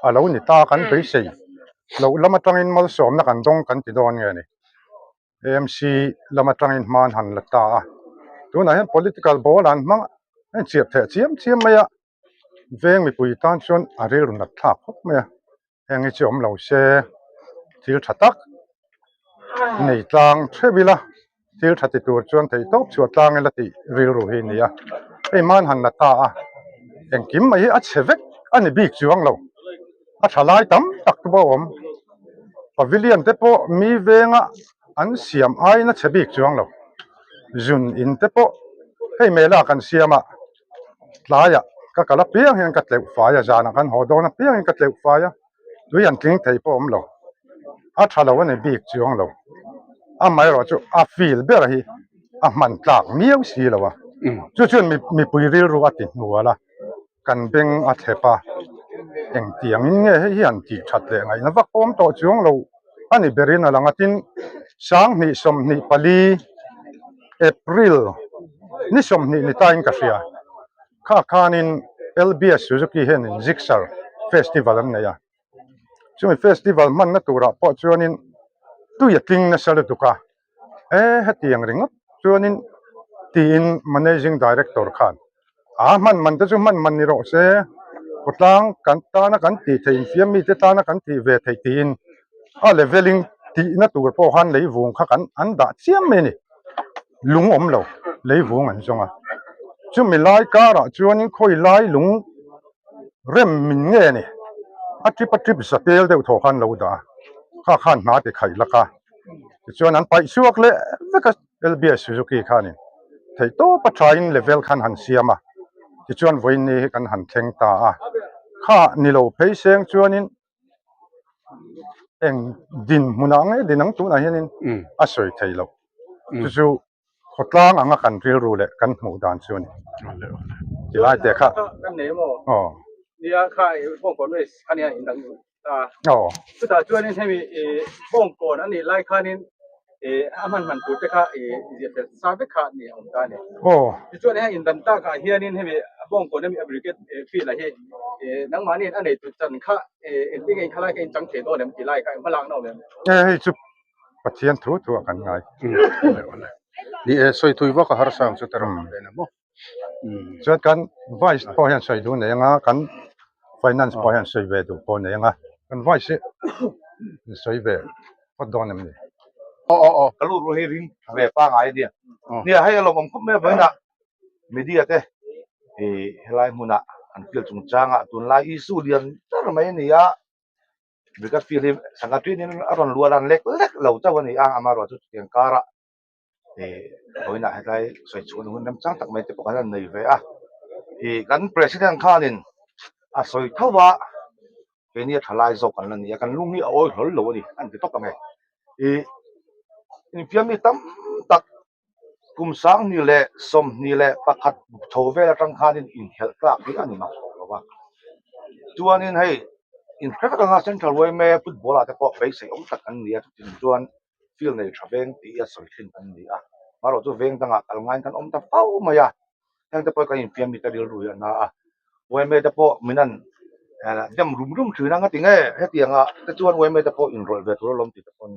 a lo ni ta kan beisei loh lam atangin malsawmna kan dawng kan ti dawn nge ni. AMC lam atangin hma an han la ta a, tunah hian political ball an hmang a inchhiat theh chiam chiam mai a. Veng mipui tan chuan a rilru nat thlak khawp mai a, heng hi chu awm lo se thil tha tak nei tlang theuh ila thil tha ti tur chuan theih tawp chhuah tlang ila tih rilru hi a ni a, hei hman han la ta a, engkim mai hi a chhe vek a ni bik chuang lo, a tha lai tam tak te pawh a awm, pavilion te pawh mi venga an siam aiin a chhe bik chuang lo, zun in te pawh hei mela kan siam a. Tlaiah ka kal apiang hian ka tleuh fai a, zanah kan haw dawn apiangin ka tleuh fai a, tui an tling thei pawh a awm lo, a tha lo a ni bik chuang lo, amaherawh chu a feel ber hi a hman tlak miau si lo a, chu chuan mipui rilru a ti hnual a, kan beng a thlep a, engtiangin nge hei hi han tih that leh ngaihna vak pawh awm tawh chuang lo a ni berin a lang a, tin 20 24 April ni 20 ni tain ka hria. Kha khanin LBS Suzuki hianin Gixxer Festival an nei a. Chumi festival hmanna turah pawh chuanin tui a tling nasa lutuk a. E hetiang ringawt chuanin tiin Managing Director khan A hman man te chu hman man ni rawh se, khawtlang kan tana kan tih theih infiam mite tana kan tih ve theih tiin a leveling tihna tur pawh khan leivung kha kan an dah chiam mai a ni. Lung awm lo leivung an zawng a, chumi lai karah chuanin khawi lai lung rem min nge ni a trip a trip za tel deuh thaw khan lo dah a, kha khan hna ti khaih lak a, tichuan an paih chhuak leh vek a. LBS Suzuki khanin theih tawp a thain level khan han siam a, tichuan vawiin ni hi kan han thleng ta a, kha ni lo phei seng chuanin eng dinhmunah nge din ang tunah hianin a sawi thei loh, chu chu khawtlang anga kan rilru leh kan hmuh dan chu a ni. Tilai te kha aw. Aw. Chutah chuanin hemi bawngkawn a nih lai khanin a hman hman tur te kha ziah fel sa vek kha ni a awm ta a ni. Aw. Tichuan heng indan takah hianin hemi bawngkawn hemi a brigade field ah hi nangmahniin a neitu chan kha engtin nge khalai kha in chang thei dawn em tih lai kha hma lakna awm em? E hei chu Pathian thu thu ah kan ngai. Ni e, sawi thui vak a harsa ang chu ta rawh nen a maw. Chuan kan vice pawh hian sawi duh nei anga kan finance pawh hian sawi ve duh pawh nei anga kan vice hi sawi ve phawt dawn em ni? Aw aw aw ka lut rual hi ring ve pangai ania. Nia hei a lawmawm khawp mai a vawiinah media te ih helai hmunah an field chungchangah tunlai issue lian ber mai a ni a. Brigade field hi sangha tuinin a rawn luah dan lek lek lo chauh a ni a, amaherawhchu chutiang karah ih vawiinah hetlai sawi chhuahna hun remchang tak mai te pawh kan han nei ve a ih kan president khanin a sawi tho a keini a tha lai zawk kan la ni a kan lung hi a awi hlawl lo a ni an ti tawp ang e ih infiam mi tam tak kum 2021 chho vel atang khanin inhelh tlak hi a ni mak tawh lo va chuanin hei. Inhre vek anga Central yma football ah te pawh beisei awm tak an ni a, chutin chuan field nei tha veng tih a sawi thin an ni a, marawh chu veng dangah kal ngaiin kan awm ta fo mai a, heng te pawh hi kan infiam mi te rilru hi a na a, yma te pawh min an dem rum rum thin a, ngati nge hetiang ah te chuan yma te pawh inrawlh ve tur alawm tih te pawn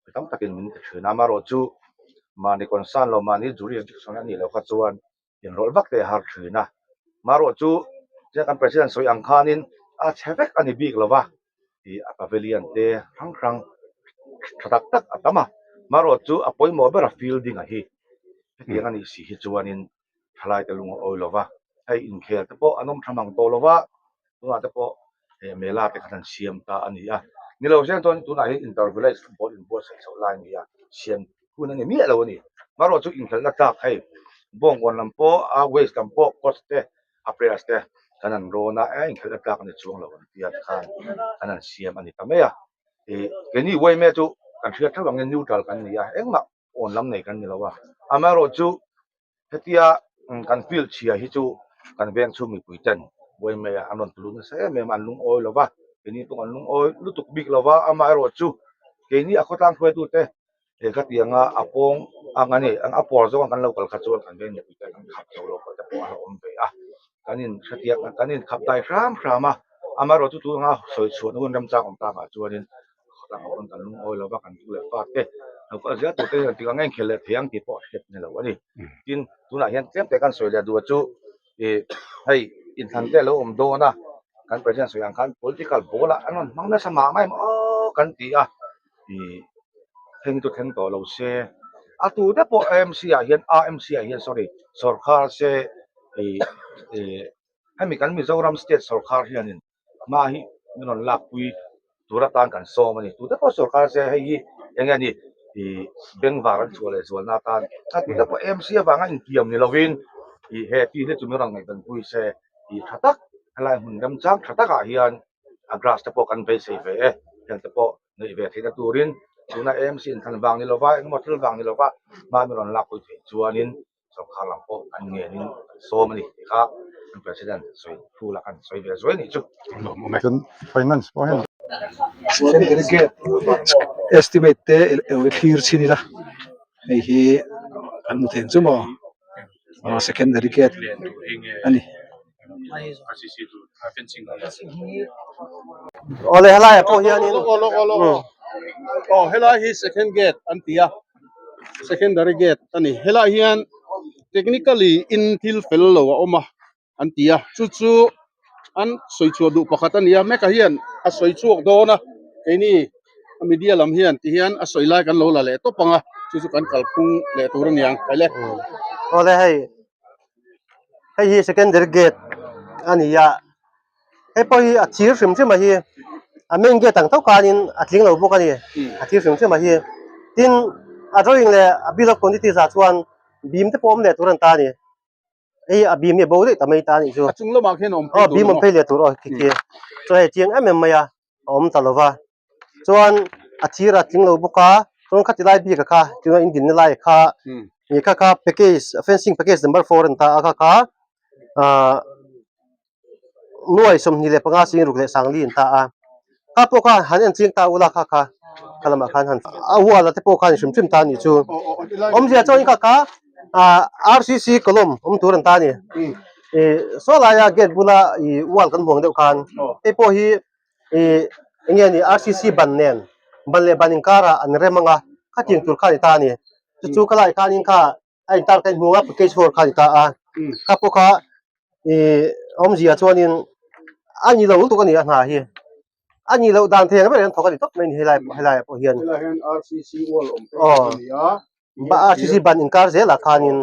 mi tam takin min ti thin a, marawh chu mahni concern lo mahni jurisdiction a nih loh kha chuan inrawlh vak te a har thin a, marawh chu tia kan president sawi ang khanin a chhe vek a ni bik lova ih a pavilion te hrang hrang tha tak tak a tam a, marawh chu a pawimawh ber a fielding a hi hetiang a nih si hi chuanin thalai te lung a awi lova, hei inkhel te pawh an awm tha mang tawh lova tunah te pawh he mela te khan an siam ta a ni a, ni lo zel chuan tunah hian inter village football inbuatsaih chhoh lai a ni a, siam hun a ni miah lo a ni. Marawh chu inkhelhna tlak hei Bawngkawn lam pawh a waste lam pawh coach te a players te kan an rawn a, eh inkhelhna tlak a ni chuang lo an tia tikhan kan han siam a ni ta mai a, ih keini yma chu kan hriat theuh angin neutral kan ni a, engmah awn lam nei kan ni lo a, amaherawhchu Hetia kan field chhia hi chu kan veng chhung mipui ten Buaimei ah an rawn tulu nasa em em a, an lungawi lo va, keini pawh kan lungawi lutuk bik lo va, amaherawhchu keini a khawtlang hruaitute he khatianga a pawng ang a ni, a pawr zawng a kan lo kal kha chuan kan veng mipui ten an khap zo lo pawh te pawh a la awm ve a, kan in hretia kan in khap dai hram hram a, amaherawhchu tunga sawi chhuahna hun remchang awm takah chuanin Khawtlang ah pawn kan lungawi lo va, kan tu leh fa te lo kal zel tur te hian engtik ang nge inkhel leh thei ang tih pawh a hriat ni lo a ni. Tin, tunah hian tlem te kan sawi leh duh a chu ih hei inthlan te a lo awm dawn a, kan president sawi ang khan political ball ah an rawn hmang nasa mah mah em aw kan ti a, ih thleng chu thleng tawh lo se, a tu te pawh AMC ah hian AMC ah hian sorry sawrkhar se ih ih hemi kan Mizoram state sawrkhar hianin hma hi min rawn lakpui tur atan kan sawm a ni. Tute pawh sorkar se hei hi eng nge ni ih bengvar an chhuah leh zualna atan a tute pawh MC avanga intiam ni lovin ih he field hi chu min rawn ngaihdanpui se ih tha tak helai hmun remchang tha takah hian a grass te pawh kan beisei ve e heng te pawh neih ve theihna turin tuna MC inthlan vang ni lova engemaw thil vang ni lova hma min rawn lakpui theih chuanin Sorkar lam pawh an ngenin an sawm a ni tih kha kan President sawi thu lah kan sawi ve zuai a nih chu. Chuan finance pawh hian. Secondary gate estimate te eng thlir chhin ila hei hi kan hmu thei ang chu maw secondary gate a ni. Awle helai ah pawh hianin Aw helai hi second gate an ti a. Secondary gate a ni helaiah hian technically in thil fel lo a awm a an ti a chu chu an sawi chhuah duh pakhat a ni a meka hian a sawi chhuak dawn a keini a media lam hian ti hian a sawi lai kan lo la leh tawp ang a chu chu kan kalphung leh tur a ni ang kaile. Awle hei hei hi secondary gate a ni a. Hei pawh hi a thir hrim hrim a hi a main gate ang tho khanin a tling lo bawk a ni a thir hrim hrim a hi tin a drawing leh a bill of quantities ah chuan beam te pawh awm leh tur an ta a ni hei a beam hi a bo daih ta mai ta a nih chu A chung lamah khian awm phei aw tur beam awm phei leh tur aw khi khi chuan hei chiang em em mai a a awm ta lo va chuan a thir a tling lo bawk a chuan khati lai bik a kha tuna in dinna lai kha ih kha kha package fencing package number four an ta a kha kha ahh. Nuai 25 sing ruk leh sangli an ta a kha pawh kha han en ching ta ula kha kha kha lamah khan han a wall a te pawh khan hrim hrim ta a nih chu awmzia chuan kha kha ah R C C column awm tur an ta a ni ih saw laia gate bula ih wall kan hmuh ang deuh khan hei pawh hi ih eng nge ni R C C ban nen ban leh ban inkarah an rem ang a khatiang tur kha a ni ta a ni chu chu ka lai khanin kha a intar ka inhmu a package four kha a ni ta a kha pawh kha ih awmzia chuanin a ni lo lutuk a ni a hna hi a ni loh dan thei ang ber an thawk a ni tawp mai a ni helai helai ah pawh hian aw R C C ban inkar zelah khanin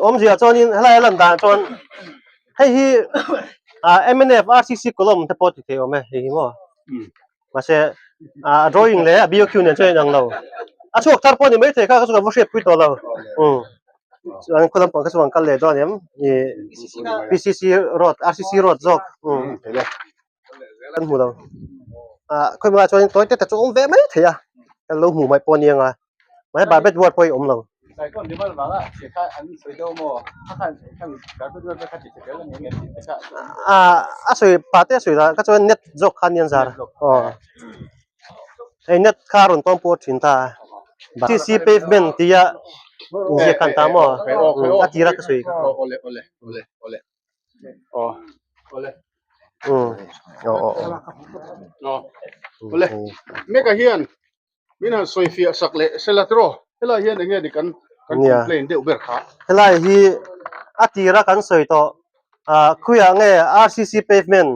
awmzia chuanin helai a lan dan chuan hei hi ah M N F R C C column te pawh ti thei awm e hei hi maw. Mahse a drawing leh a BOQ nen chuan a inang lo. A chhuak thar pawh a ni maithei kha ka chu ka va hriatpui tawh lo. Umm chuan khaw lampang kha chu an kal leh dawn em ih P C C road R C C road zawk umm kan hmu lo. Ah khawi hmunah chuan tawi te te chu a awm ve maithei a kan lo hmuh mai pawh a ni ang a mahse barbet wire pawh hi a awm lo. A sawi pah te a sawi lah kha chuan net zawk kha anian zar aw hei net kha a rawn tawng pawh thin ta a cc pavement tia inziak khan ta maw a tira ka sawi kha Meka hian Min han sawi fiah sak leh sela tiraw? Helai hian enge ni kan kan complain deuh ber kha? Helai hi a tira kan sawi tawh ah khuiah nge RCC pavement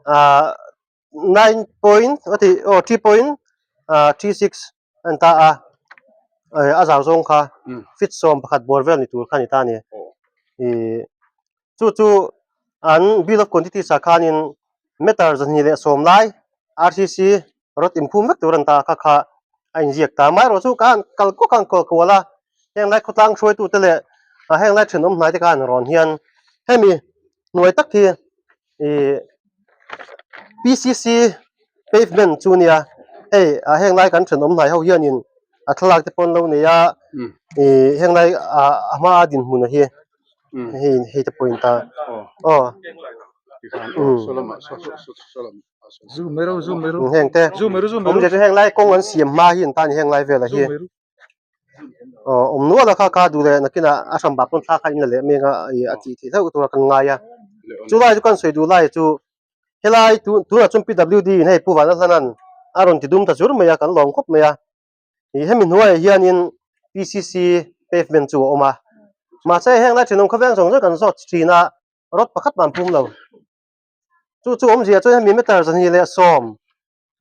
ah 9 point a tih aw 3.36 a ni ta a a zau zawng kha feet 11 bawr vel ni tur kha a ni ta a ni. Ih chu chu an bill of quantities ah khanin meter 210 lai RCC Rawt inphum vek tur an ta kha kha a inziak ta. Amaherawh chu ka han kal kuak a han kual kual a, heng lai khawtlang hruaitute leh heng lai thenawm hnai te kha han rawn hian hemi hnuai tak hi ih PCC pavement chu nia hei ah heng lai kan thenawm hnai ho hianin a thlalak te pawh an lo nei a ih heng lai ah a hma a dinhmun a hi hei hei te pawh a in ta aw. Heng te awmzia chu heng lai kawng an siam hma hi an tan heng lai velah hi aw awm nual a kha kha duh leh nakinah a hran bak pawn thla kha in la leh mek a ih a tih theih hlauh tura kan ngai a chulai chu kan sawi duh lai chu helai tunah chuan PWD in hei Pu Vanlalhlana'n a rawn ti dum ta zur mai a kan lawm khawp mai a ih hemi hnuaiah hianin PCC pavement chu a awm a mahse heng lai thenawm khawveng zawng zawng kan zawt thin a rod pakhat mah an phum lo. Chu chu awmzia chuan hemi meter 210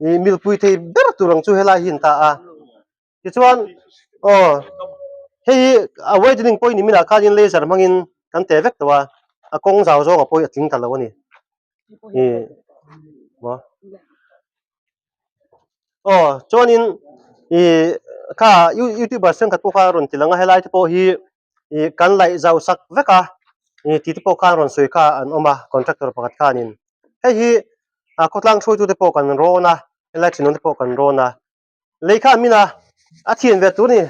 ih milpui thei ber tur ang chu helai hi an ta a. Tichuan aw hei hi a widening pawh ni minah khanin laser hmangin kan teh vek tawh a, a kawng zau zawng a pawh hi a tling ta lo a ni. Ih maw. Aw chuanin ih kha youtuber thenkhat pawh kha a rawn ti lang a helai te pawh hi ih kan laih zau sak vek a ih tih te pawh khan rawn sawi kha an awm a contractor pakhat khanin hei hi ah khawtlang hruaitute pawh kan rawn a helai thinawm te pawh kan rawn a lei kha min a a thian ve tur a ni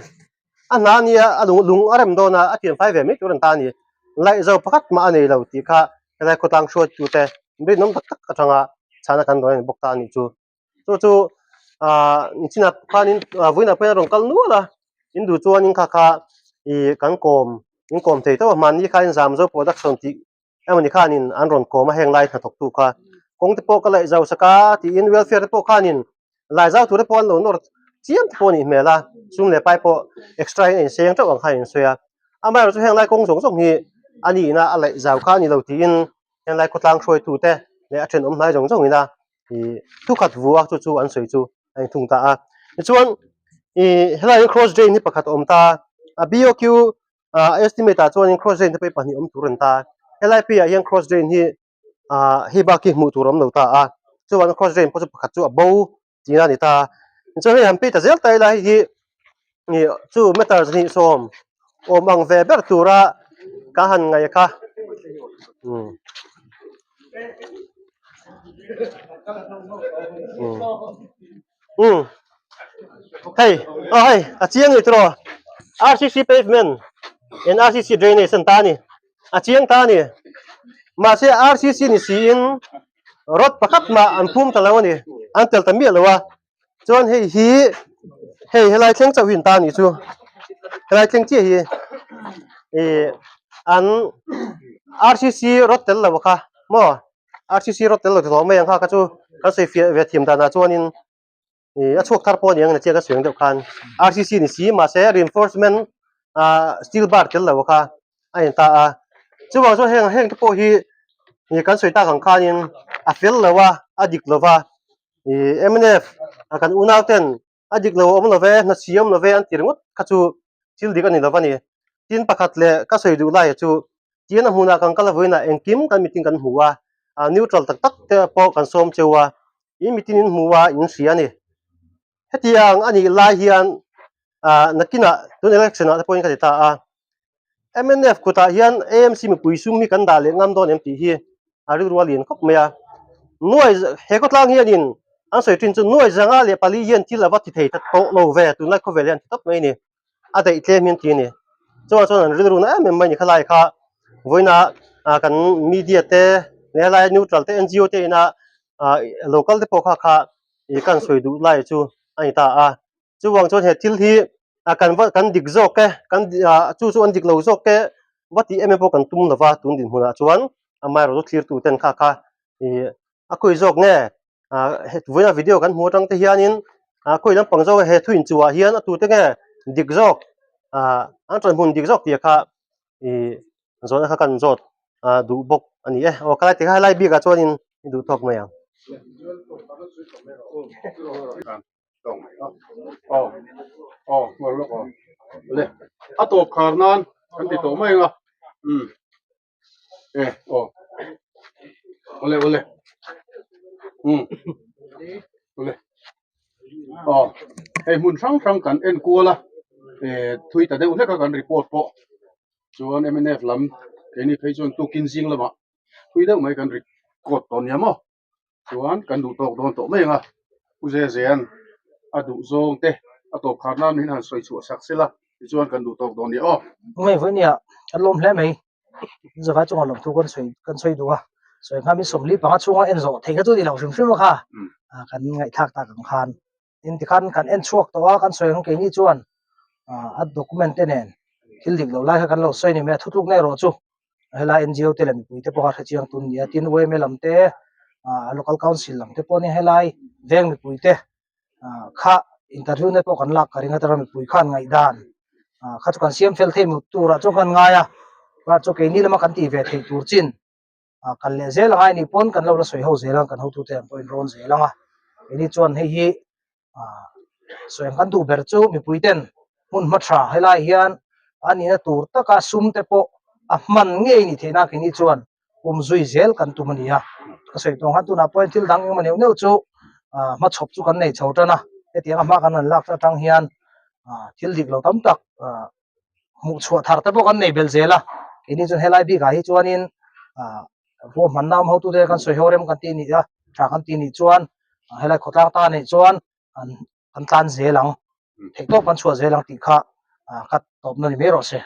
a hna a nia a lung lung a rem dawn a a thian fai ve mai tur an ta a ni laih zau pakhat mah a nei lo tih kha helai khawtlang hruaitute rinawm tak tak atanga chhana kan rawn en bawk ta a nih chu. Chu chu ah chinah khanin ah vawiinah pawhin a rawn kal nual a in duh chuanin kha kha ih kan kawm in kawm thei tawp a mahni khain Zamzo production tih emawni khanin an rawn kawm a heng lai hnathawktu kha kawng te pawh ka laih zau sak a tiin welfare te pawh khanin lai zau tur te pawh an lo nawr chiam te pawh a nih hmel a sum leh pai pawh extra in a inseng teuh ang kha a insawi a amaherawhchu heng lai kawng zawng zawng hi a nihna a laih zau kha a ni lo tiin heng lai khawtlang hruaitute leh a thenawm hnai zawng zawngin a ih thu khat vu a chu chu an sawi chu a inthung ta a tichuan ih helai hi cross drain hi pakhat a awm ta a BOQ ah estimate ah chuanin cross drain te pawh hi pahnih awm tur a ni ta helai pheiah hian cross drain hi ah hei bak hi hmuh tur a awm lo ta a chuvangin cross drain pawh chu pakhat chu a bo tihna a ni ta tichuan hei han phei ta zel ta ila hei hi ih chu meter 210 awm ang ve ber tura ka han ngaih kha umm umm hei aw hei a chiang ni tiraw RCC pavement and RCC drainage an ta a ni a chiang ta a ni mahse RCC ni siin rod pakhat mah an phum ta lo a ni an tel ta miah lo a. Chuan hei hi hei helai thleng chauh hi an ta a nih chu helai thleng chiah hi ih an RCC rod tel lo kha maw RCC rod tel lo ti tawh mai ang kha kha chu kan sawi fiah ve thiam danah chuanin ih a chhuak thar pawh a ni ang na chiah ka sawi ang deuh khan RCC ni si mahse reinforcement ah steel bar tel lo kha a in ta a chuvang chuan heng heng te pawh hi ih kan sawi tak ang khanin a fel lo a a dik lo va. Ih mnf a kan unau ten a dik lo awm lo ve hna si awm lo ve an ti ringawt kha chu thil dik a ni lo a ni. Tin pakhat leh ka sawi duh lai chu tin a hmunah kan kal vawiinah engkim kan mitin kan hmu a, ah neutral tak tak te pawh kan sawm cheu a, in mitin in hmu a in hria a ni. Hetiang a nih lai hian ah nakinah tun election ah te pawhin ka ti ta a, mnf kutah hian AMC mipui sum hi kan dah leh ngam dawn em tih hi a rilru a lian khawp mai a. Nuai he khawtlang hianin an sawi thin chu nuai zanga leh pali hian thil a va ti thei ta tawh lo ve tunlai khawvel hian ti tawp mai a ni. A daih tlem hi an ti a ni. Chuvang chuan an rilru na em em mai a ni khalai kha vawiina kan media te leh helai neutral te N G O te ina local te pawh kha kha ih kan sawi duh lai chu a ni ta a. Chuvang chuan he thil hi kan va kan dik zawk e kan chu chu an dik lo zawk e va tih em em pawh kan tum lova tun dinhmunah chuan amaherawhchu thlirtu ten kha kha ih a khawi zawk nge vawiina video kan hmuh atang te hianin khawi lampang zawk he thu inchuhah hian a tute nge dik zawk an ṭan hmun dik zawk tih kha ih zawhna kha kan zawt duh bawk a ni e aw khalai tikha helai bikah chuanin i duh tawk mai ang. A tawp khar nan kan ti tawh mai ang a e aw awle awle um awle aw hei hmun hrang hrang kan en kual a eh thui ta deuh hlek a kan report pawh chuan mnf lam keini phei chuan tukin zing lamah thui deuh mai kan record tawh nia maw. Chuan kan duh tawk dawn tawh mai ang a, Pu Zezean a duh zawng te a tawp khar nan min han sawi chhuah sak sela tichuan kan duh tawk dawn nia aw. Ngai vawi nia, kan lawm hle mai. Zavai chungah lawmthu kan sawi kan sawi duh a, sawi kha min 45 chhunga en zawh theih kha chu ni lo hrim hrim a kha kan ngaihthlak tak ang khan. Tin tikhan kan en chhuak tawh a, kan sawi ang keini chuan a document te nen thil dik lo lai kha kan lo sawi ni mai a, thutlukna erawh chu helai NGO te leh mipui te pawh a hrechiang tun nia, tin yma lam te local council lam te pawh nia helai veng mipui te kha interview na pawh kan lak ka ring a tara mipui khan ngaihdan kha chu kan siam fel thei mut turah chuan kan ngai a, chu keini lama kan tih ve theih tur chin. kal leh zel ang a ni pawn kan lo la sawi ho zel ang kan hotute an pawhin rawn zel ang a keini chuan hei hi sawi ang kan duh ber chu mipui ten hmun hma tha helai hian a nihna tur taka sum te pawh a hman ngei ni theihna keini chuan pum zui zel kan tum a ni a ka sawi tawh ang khan tunah pawhin thil dang engemaw neuh neuh chu hmachhawp chu kan nei chho tan a hetiang a hma kan han lak atang hian thil dik lo tam tak. Hmuh chhuah thar te pawh kan nei belh zel a, keini chuan helai bikah hi chuanin ah ruahmanna awm hotute kan sawi ho rem kan tih nih a, tha kan tih nih chuan helai khawtlang ta neih chuan an kan tlan zel ang, theihtawp kan chhuah zel ang tih kha ah ka tawpna ni mai rawh se.